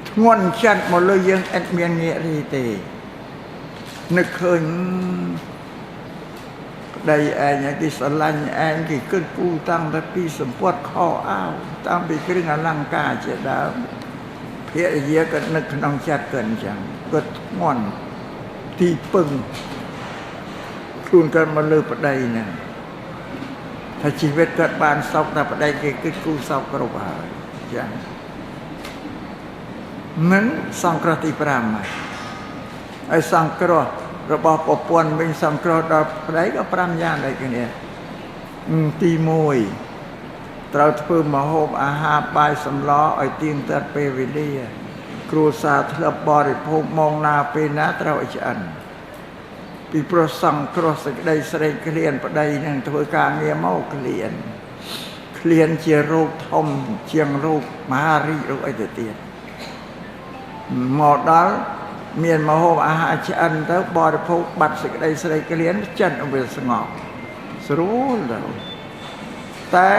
ធ្ងន់ចិត្តមកលើយើងឥតមានងាករីទេនឹកឃើញប្តីឯងគេស្រឡាញ់ឯងគេគិតគូរតាំងតែពីសម្ពត់ខោអាវតាំងពីគ្រឿងអលង្ការជាដើមភិរិយាក៏នឹកក្នុងចិត្តក៏អញ្ចឹងគាត់ធ្ងន់ទីពឹងខ្លួនគាត់មកលើប្តីហ្នឹងថាជីវិតគាត់បានសោកតែប្តីគេគិតគូរសោកគ្រប់ហើយអញ្ចឹងនឹងសង្គ្រោះទី5ហើយហើយសង្គ្រោះរបស់ប្រពន្ធវិញសង្គ្រោះដល់ប្តីក៏5យ៉ាងដូចគ្នាទី1ត្រូវធ្វើម្ហូបអាហារបាយសម្លឲ្យទៀងទាត់ពេលវេលាគ្រួសារធ្លាប់បរិភោគម៉ោងណាពេលណាត្រូវឲ្យឆ្អិនពីព្រោះសង្គ្រោះសេចក្តីស្រេកឃ្លានប្តីនឹងធ្វើការងារមកឃ្លានឃ្លានជារោគធំជាងរោគមហារីករោគអីទៅទៀតមកដល់មានម្ហូបអាហារឆ្អិនទៅបរិភោគបាត់សេចក្តីស្រេកឃ្លានចិត្តវាស្ងប់ស្រួលទៅតែ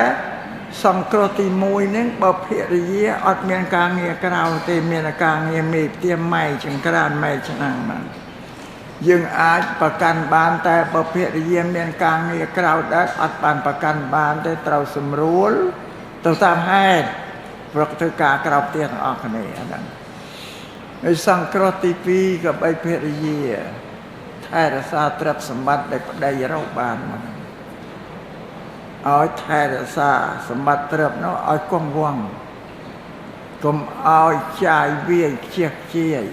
សង្គ្រោះទី1ហ្នឹងបើភិរិយាអត់មានការងារក្រៅទេមានការងារមេផ្ទះម៉ែចង្ក្រានម៉ែឆ្នាំហ្នឹងយើងអាចប្រកាន់បានតែបើភិរិយាមានការងារក្រៅដែរអត់បានប្រកាន់បានទេត្រូវសម្រួលទៅតាមហេតុព្រោះធ្វើការក្រៅផ្ទះទាំងអស់គ្នាហ្នឹងហើយសង្គ្រោះទី2ក៏បីភិរិយាថែរក្សាទ្រព្យសម្បត្តិដែលប្តីរកបានមកឲ្យថែរក្សាសម្បត្តិទ្រព្យនោះឲ្យគង់វង្សកុំឲ្យចាយវាយខ្ជះខ្ជាយ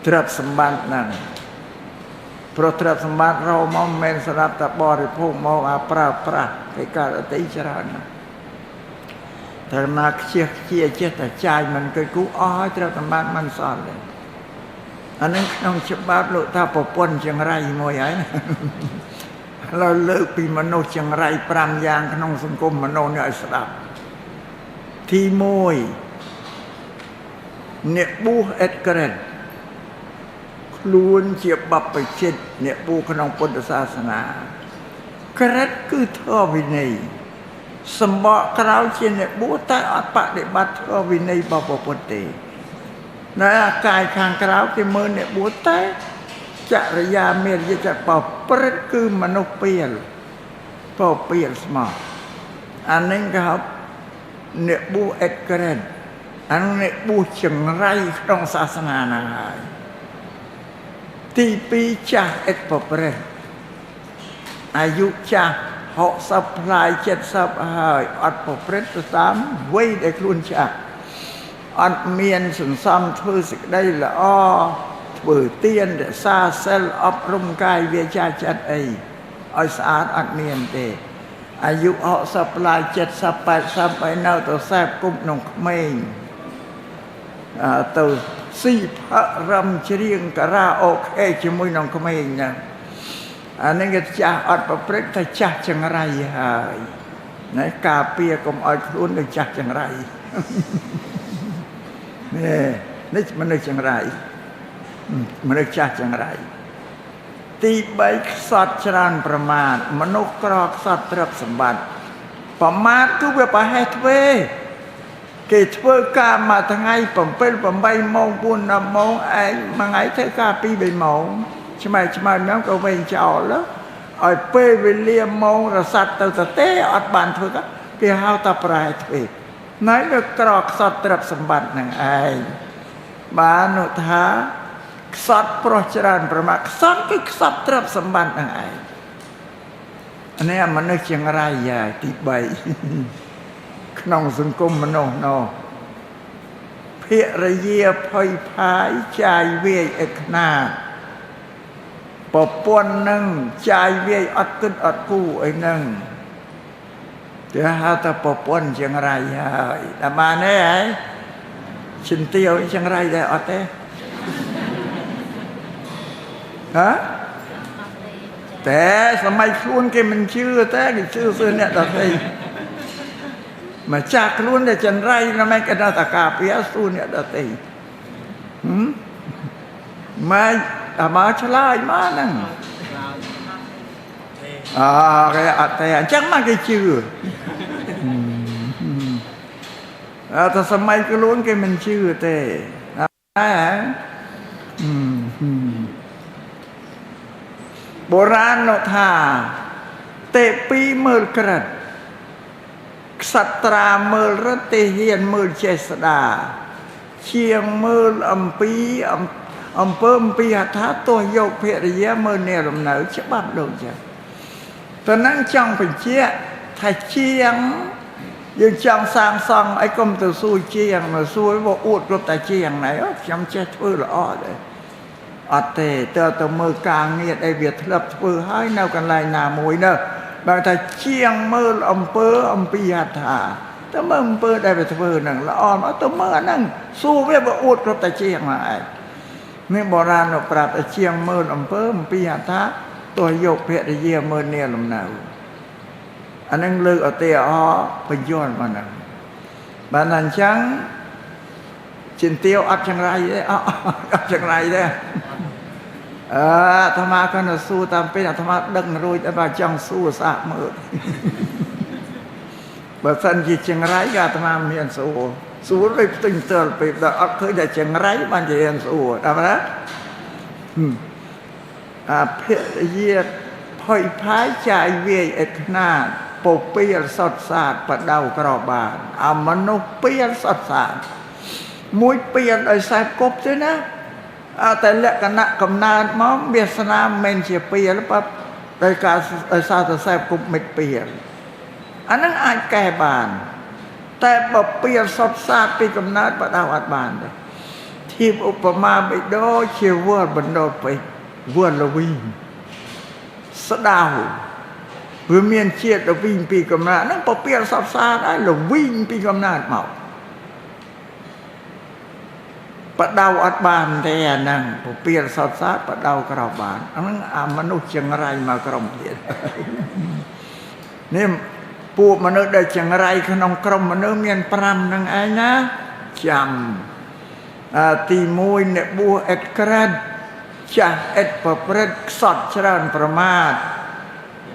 ទ្រព្យសម្បត្តិហ្នឹងព្រោះទ្រព្យសម្បត្តិរកមកមិនមែនសម្រាប់តែបរិភោគមកអាប្រើប្រាស់គេកើតអតិច្រើនណាស់តែណាខ្ជះខ្ជាយចេះតែចាយមិនគិតគូរអស់ហើយទ្រព្យសម្បត្តិមិនសល់ទេអានឹងក្នុងច្បាប់លោកថាប្រពន្ធចង្រៃមួយហើយណាឥឡូវលើកពីមនុស្សចង្រៃ5យ៉ាងក្នុងសង្គមមនុស្សនេះឲ្យស្ដាប់ទី1អ្នកបួសអិតក្រិតខ្លួនជាបព្វជិតអ្នកបួសក្នុងពុទ្ធសាសនាក្រិតគឺធម៌វិន័យសម្បកក្រៅជាអ្នកបួសតែអត់បដិបត្តិធម៌វិន័យរបស់ពុទ្ធទេនៅអាកាយខាងក្រៅគេមើលអ្នកបួសតែចរិយាមេរយាចប្រព្រឹត្តគឺមនុស្សពាលពពាលស្មោះអានេះគេហៅអ្នកបួសអិតក្រិតអានោះអ្នកបួសចង្រៃក្នុងសាសនាហ្នឹងហើយទី2ចាស់អិតប្រព្រឹត្តអាយុចាស់60ផ្លាយ70ហើយអត់ប្រព្រឹត្តទៅតាមវ័យដែលខ្លួនចាស់អត់មានសន្សំធ្វើសេចក្តីល្អធ្វើទានរក្សាសិលអប់រំកាយវាចាចិត្តអីឲ្យស្អាតអត់មានទេអាយុ60ផ្លាយ70 80ហើយនៅទៅសែបគប់ក្នុងក្មេងទៅស៊ីផឹករំច្រៀងការ៉ាអូខេជាមួយក្នុងក្មេងហ្នឹងអានេះគេចាស់អត់ប្រព្រឹត្តតែចាស់ចង្រៃហើយណែការពារកុំឲ្យខ្លួននឹងចាស់ចង្រៃនេះនេះមនុស្សចង្រៃមនុស្សចាស់ចង្រៃទី3ខ្សត់ច្រើនប្រមាទមនុស្សក្រខ្សត់ទ្រព្យសម្បត្តិប្រមាទគឺវាប្រហែសទ្វេគេធ្វើការមួយថ្ងៃ7 8ម៉ោង4 10ម៉ោងឯងមួយថ្ងៃធ្វើការ2 3ម៉ោងឆ្មើឆ្មើហ្នឹងក៏វិញចោលឲ្យពេលវេលាម៉ោងរសាត់ទៅទៅទេអត់បានធ្វើការគេហៅថាប្រហែសទ្វេណែវាក្រខ្សត់ទ្រព្យសម្បត្តិហ្នឹងឯងបាននោះថាខ្សត់ប្រុសច្រើនប្រមាទខ្សត់គឺខ្សត់ទ្រព្យសម្បត្តិហ្នឹងឯងនេះមនុស្សចង្រៃហើយទី3ក្នុងសង្គមមនុស្សនោះភិរិយាភ័យផាយចាយវាយឥតខ្នាតប្រពន្ធនឹងចាយវាយអត់គិតអត់គូរអីហ្នឹងគេហៅថាប្រពន្ធចង្រៃហើយតែបានទេហ៎ជំទាវចង្រៃដែរអត់ទេហ៎តែសម័យខ្លួនគេមិនជឿទេគេជឿសឿអ្នកដទៃមកចាស់ខ្លួនតែចង្រៃណាស់មិនគេដល់តាការពារសួរអ្នកដទៃម៉ែអាមកឆ្លើយមកហ្នឹង អគេអត់ទេអញ្ចឹងមកគេជឿអើតែសម័យខ្លួនគេមិនជឿទេតែបុរាណនោះថាទេពីមើលក្រិតក្សត្រាមើលរិទ្ធទេហ៊ានមើលចេស្តាជាងមើលអំពីអំពើអំពីហថាទោះយកភរិយាមើលនាលំនៅច្បាប់ដូចចឹងតើនឹងចង់បញ្ជាក់ថាជាងយើងចង់សាងសង់អីកុំទៅសួរជាងមកសួរមកអួតគ្រប់តែជាងណែខ្ញុំចេះធ្វើល្អទេអត់ទេតើទៅមើលការងារអីវាធ្លាប់ធ្វើហើយនៅកន្លែងណាមួយនោះបើថាជាងមើលអំពើអំពីហថាទៅមើលអំពើដែលវាធ្វើហ្នឹងល្អមកទៅមើលអាហ្នឹងសួរវាបើអួតគ្រប់តែជាងមកឯងនេះបុរាណនោះប្រាប់ថាជាងមើលអំពើអំពីហថាទោះយកភរិយាមើលនាលំនៅអានឹងលើកឧទាហរណ៍បញ្យល់មកហ្នឹងបានតែអញ្ចឹងចិនទាវអត់ចង្រៃទេអត់ចង្រៃទេអើអាត្មាគាត់ទៅសួរតាមពេលអាត្មាដឹងរួចតែបើចង់សួរសាកមើលបើសិនជាចង្រៃក៏អាត្មាមានសួរសួរដូចផ្ទិញទល់ពេលដល់អត់ឃើញតែចង្រៃបានជារៀនសួរដល់ណាអភិយាផុយផាយចាយវាយអិតខ្នាតពពាលសុតសាតបដៅក្របានអាមនុស្សពាលសុតសាតមួយពាលដោយខ្សែគប់ទេណាអើតែលក្ខណៈកំណើតមកវាសនាមិនជាពាលប៉ដោយការដោយសារតែខ្សែគប់មិត្តពាលអាហ្នឹងអាចកែបានតែបើពាលសុតសាតពីកំណើតបដៅអត់បានទេធៀបឧបមាបិដោជាវល់បណ្ដោពេកវល់លវីស្ដៅវាមានជាតិលវីងពីកំណើតហ្នឹងពពាលសតសាតហើយលវីងពីកំណើតមកបដៅអត់បានទេអាហ្នឹងពពាលសតសាតបដៅក្របានអាហ្នឹងអាមនុស្សចង្រៃមកក្រុមទៀតនេះពួកមនុស្សដែលចង្រៃក្នុងក្រុមមនុស្សមាន5ហ្នឹងឯងណាចាំទី1អ្នកបួសអិតក្រិតចាស់អិតប្រព្រឹត្តខ្សត់ច្រើនប្រមាទ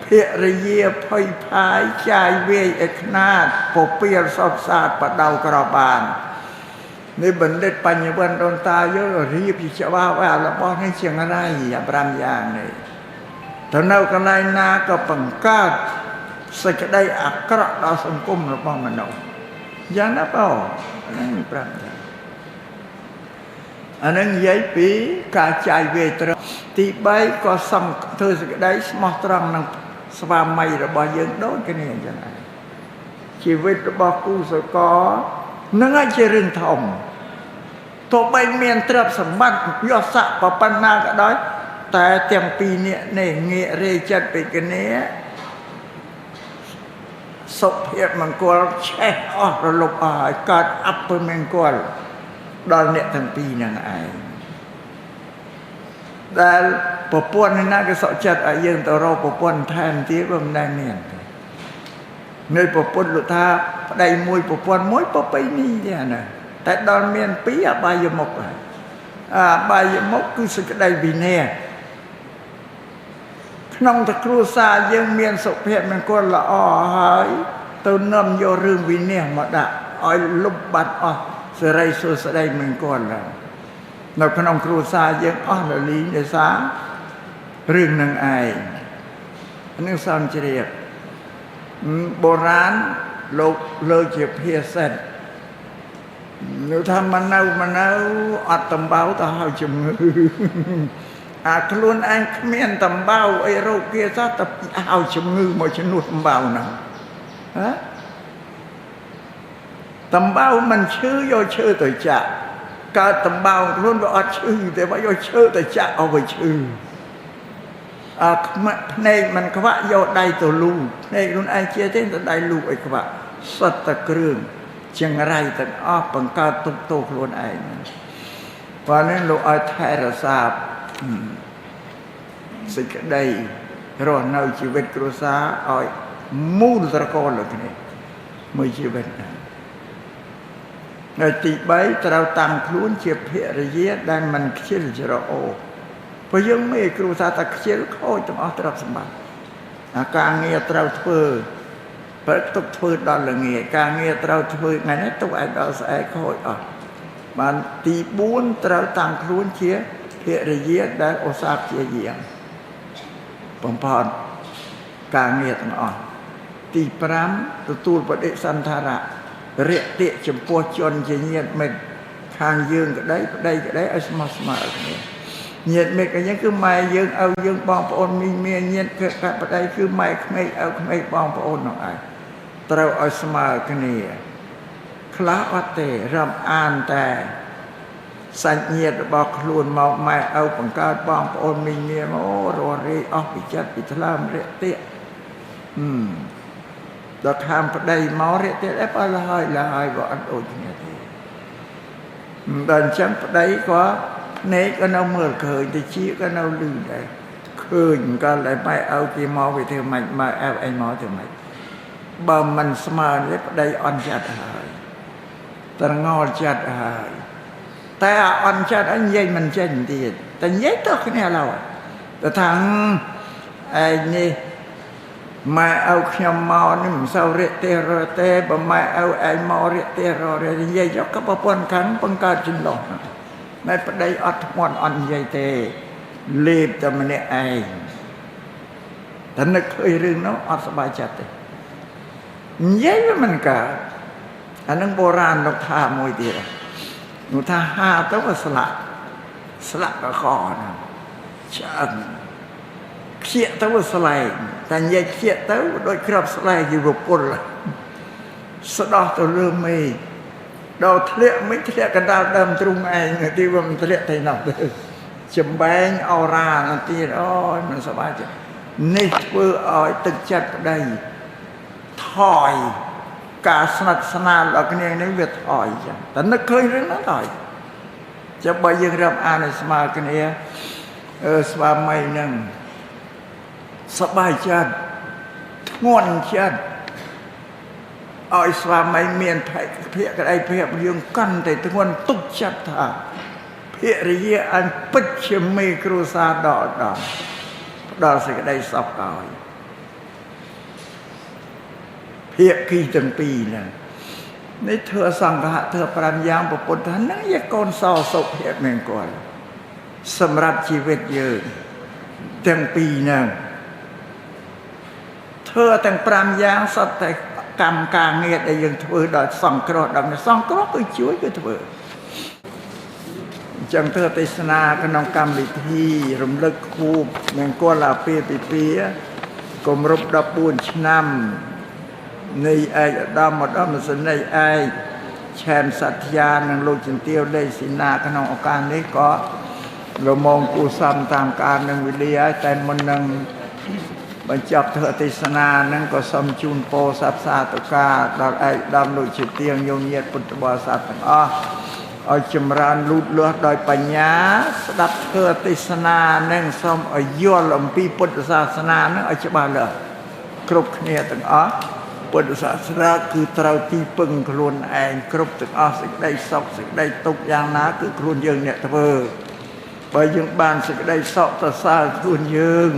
ភរិយាភ័យផាយចាយវាយអិតខ្នាតពពាលសុតសាតបដៅក្របាននេះបណ្ឌិតបញ្ញវន្តដូនតាយល់រៀបជាច្បាប់អារបស់នេះជាងរៃអា5យ៉ាងនេះទៅនៅកន្លែងណាក៏បង្កើតសេចក្តីអាក្រក់ដល់សង្គមរបស់មនុស្សយ៉ាងណាបងហ្នឹង5យ៉ាងអានឹងនិយាយពីការចាយវាយត្រឹមទី3ក៏សង្ឃធ្វើសេចក្តីស្មោះត្រង់នឹងស្វាមីរបស់យើងដូចគ្នាអញ្ចឹងឯងជីវិតរបស់គូសកលនឹងឯងជារឿងធំទោះបីមានទ្រព្យសម្បត្តិយស័ក្តិប៉ុណ្ណាក៏ដោយតែទាំងពីរនាក់នេះងាករេចិត្តពីគ្នាសុភមង្គលឆេះអស់រលប់អស់ហើយកើតអពមង្គលដល់អ្នកទាំងពីរហ្នឹងឯងដែលប្រពន្ធណាគេសុខចិត្តឲ្យយើងទៅរកប្រពន្ធថែមទៀតបើមិនដែលមានទេនៅប្រពន្ធលោកថាប្តីមួយប្រពន្ធមួយប្រពៃណីទេអាណាតែដល់មានពីរអបាយមុខហើយអបាយមុខគឺសេចក្តីវិន័យក្នុងតគ្រួសារយើងមានសុភមង្គលល្អហើយទៅនាំយករឿងវិន័យមកដាក់ឲ្យលុបបាត់អស់សេរីសួស្តីមង្គលនៅក្នុងគ្រួសារយើងអស់រលីងដោយសាររឿងនឹងឯងនឹងសំជ្រាបបុរាណលោកលើកជាភាសិតនៅថាមកនៅអត់តំបៅទៅហើយជំងឺអាខ្លួនឯងគ្មានតំបៅអីរោគគាសោះទៅឲ្យជំងឺមកជំនួសតំបៅហ្នឹងហ៎តំបៅមិនឈឺយកឈើទៅចាក់កើតតំបៅខ្លួនវាអត់ឈឺទេបើយកឈើទៅចាក់ឲ្យវាឈឺអាភ្នែកមិនខ្វាក់យកដៃទៅលូភ្នែកខ្លួនឯងជាទេទៅដៃលូឲ្យខ្វាក់សុទ្ធតែគ្រឿងចង្រៃទាំងអស់បង្កើតទុកទោសខ្លួនឯងបើនេះលោកឲ្យថែរក្សាសេចក្តីរស់នៅជីវិតគ្រួសារឲ្យមូលត្រកូលលើគ្នាមួយជីវិតណានៅទី3ត្រូវតាំងខ្លួនជាភរិយាដែលមិនខ្ជិលច្រអូព្រោះយើងមេគ្រួសារតែខ្ជិលខូចទាំងអស់ទ្រព្យសម្បត្តិ អាការងារត្រូវធ្វើព្រឹកទុកធ្វើដល់ល្ងាចការងារត្រូវធ្វើថ្ងៃនេះទុកឲ្យដល់ស្អែកខូចអស់បានទី4ត្រូវតាំងខ្លួនជាភរិយាដែលឧស្សាហ៍ព្យាយាមបំផុតការងារទាំងអស់ទី5ទទួលបដិសន្ធរៈរិទ្ធិចំពោះជនជាញាតិមិត្តខាងយើងក្តីប្តីក្តីឲ្យស្មោះស្ម័គ្រគ្នាញាតិមិត្តកញ្ញាគឺម៉ែយើងឪយើងបងប្អូនមីងមាញាតិគឺប្តីគឺម៉ែក្មេកឪក្មេកបងប្អូននោះឯងត្រូវឲ្យស្មើគ្នាខ្លះអត់ទេរាប់អានតែសាច់ញាតិរបស់ខ្លួនមកម៉ែឪបង្កើតបងប្អូនមីងមាអូររាយអស់ពីចិត្តពីថ្លើមរិទ្ធិដល់ខាងប្តីមករិទ្ធិដែរបើលហើយលហើយក៏អត់ដូចគ្នាទេដល់អញ្ចឹងប្តីក៏ភ្នែកក៏នៅមើលឃើញតិចក៏នៅលឺដែរឃើញក៏តែម៉ែឪគេមកវាធ្វើម៉េចម៉ែឪឯងមកធ្វើម៉េចបើមិនស្មើទេប្តីអន់ចិត្តហើយត្រងល់ចិត្តហើយតែអន់ចិត្តអញនិយាយមិនចេញទៀតតែនិយាយទៅគ្នាឡើយទៅថាឯងនេះម៉ែឪខ្ញុំមកនេះមិនសូវរិទ្ធិរទេបើម៉ែឪឯងមករិទ្ធិរទេនិយាយយកក៏ប្រពន្ធខាងបង្កើតចន្លោះម៉ែប្តីអត់ធ្មត់អត់និយាយទេលេបតែម្នាក់ឯងតែនឹកឃើញរឿងនោះអត់សប្បាយចិត្តទេនិយាយវាមិនកើតអានឹងបុរាណលោកថាមួយទៀតនោះថាហាទៅក៏ស្លាក់ស្លាក់កកណាឆ្អឹងខ្ជាក់ទៅវាស្លែងតែនិយាយខ្ជាក់ទៅដូចក្របស្លែងយវពលស្ដោះទៅលើមេឃដល់ធ្លាក់មិនធ្លាក់កណ្ដាលដើមទ្រូងឯងទីវាមិនធ្លាក់ទៅណោះទៅចំបែងអរ៉ានោះទៀតអូយមិនសប្បាយចិត្តនេះធ្វើឲ្យទឹកចិត្តប្តីថយការស្និទ្ធស្នាលដល់គ្នានេះវាថយចឹងតែនឹកឃើញរឿងហ្នឹងថយចាំបើយើងរាប់អានឲ្យស្មើគ្នាស្វាមីនឹងសប្បាយចិត្តធ្ងន់ចិត្តឲ្យស្វាមីមានភក្តីភាពយើងកាន់តែធ្ងន់ទុកចិត្តថាភរិយាអញពិតជាមេគ្រួសារដ៏ឧត្តមផ្ដល់សេចក្តីសុខឲ្យភាគីទាំងពីរហ្នឹងនេះធ្វើសង្ឃៈធ្វើ5យ៉ាងពុទ្ធថាហ្នឹងជាកូនសោសុភមង្គលសម្រាប់ជីវិតយើងទាំងពីរហ្នឹងធ្វើទាំង5យ៉ាងសុទ្ធតែកម្មការងារដែលយើងធ្វើដល់សង្គ្រោះដល់សង្គ្រោះគឺជួយគឺធ្វើអញ្ចឹងធ្វើទេសនាក្នុងកម្មវិធីរំលឹកខួបមង្គលអាពាហ៍ពិពាហ៍គម្រប់14ឆ្នាំនៃឯកឧត្តមឧត្តមសេនីយ៍ឯកឆែមសត្យានិងលោកជំទាវលេខសេនាក្នុងឱកាសនេះក៏លមងគូសំតាមកាលនឹងវេលាហើយតែមុននឹងបញ្ចប់ធ្វើទេសនានឹងក៏សូមជូនពរសាទសាទុកាដល់ឯកឧត្តមលោកជាទៀងញោមញាតិពុទ្ធបរិស័ទទាំងអស់ឲ្យចម្រើនលូតលាស់ដោយបញ្ញាស្ដាប់ធ្វើទេសនានឹងសូមឲ្យយល់អំពីពុទ្ធសាសនានឹងឲ្យច្បាស់លាស់គ្រប់គ្នាទាំងអស់ពុទ្ធសាសនាគឺត្រូវទីពឹងខ្លួនឯងគ្រប់ទាំងអស់សេចក្តីសុខសេចក្តីទុក្ខយ៉ាងណាគឺខ្លួនយើងអ្នកធ្វើបើយើងបានសេចក្តីសុខសរសើរខ្លួនយើង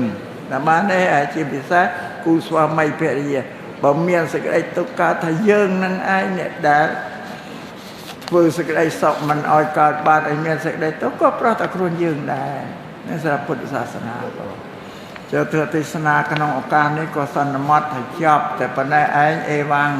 តែបានទេជាពិសេសគូស្វាមីភរិយាបើមានសេចក្តីទុក្ខកើតថាយើងនឹងឯងអ្នកដែលធ្វើសេចក្តីសុខមិនឲ្យកើតបានឲ្យមានសេចក្តីទុក្ខក៏ប្រោះតែខ្លួនយើងដែរនេះសម្រាប់ពុទ្ធសាសនាក៏ចូលធ្វើទេសនាក្នុងឱកាសនេះក៏សន្មត់ថាចប់តែប៉ុណ្ណេះឯងអេវ៉ាំង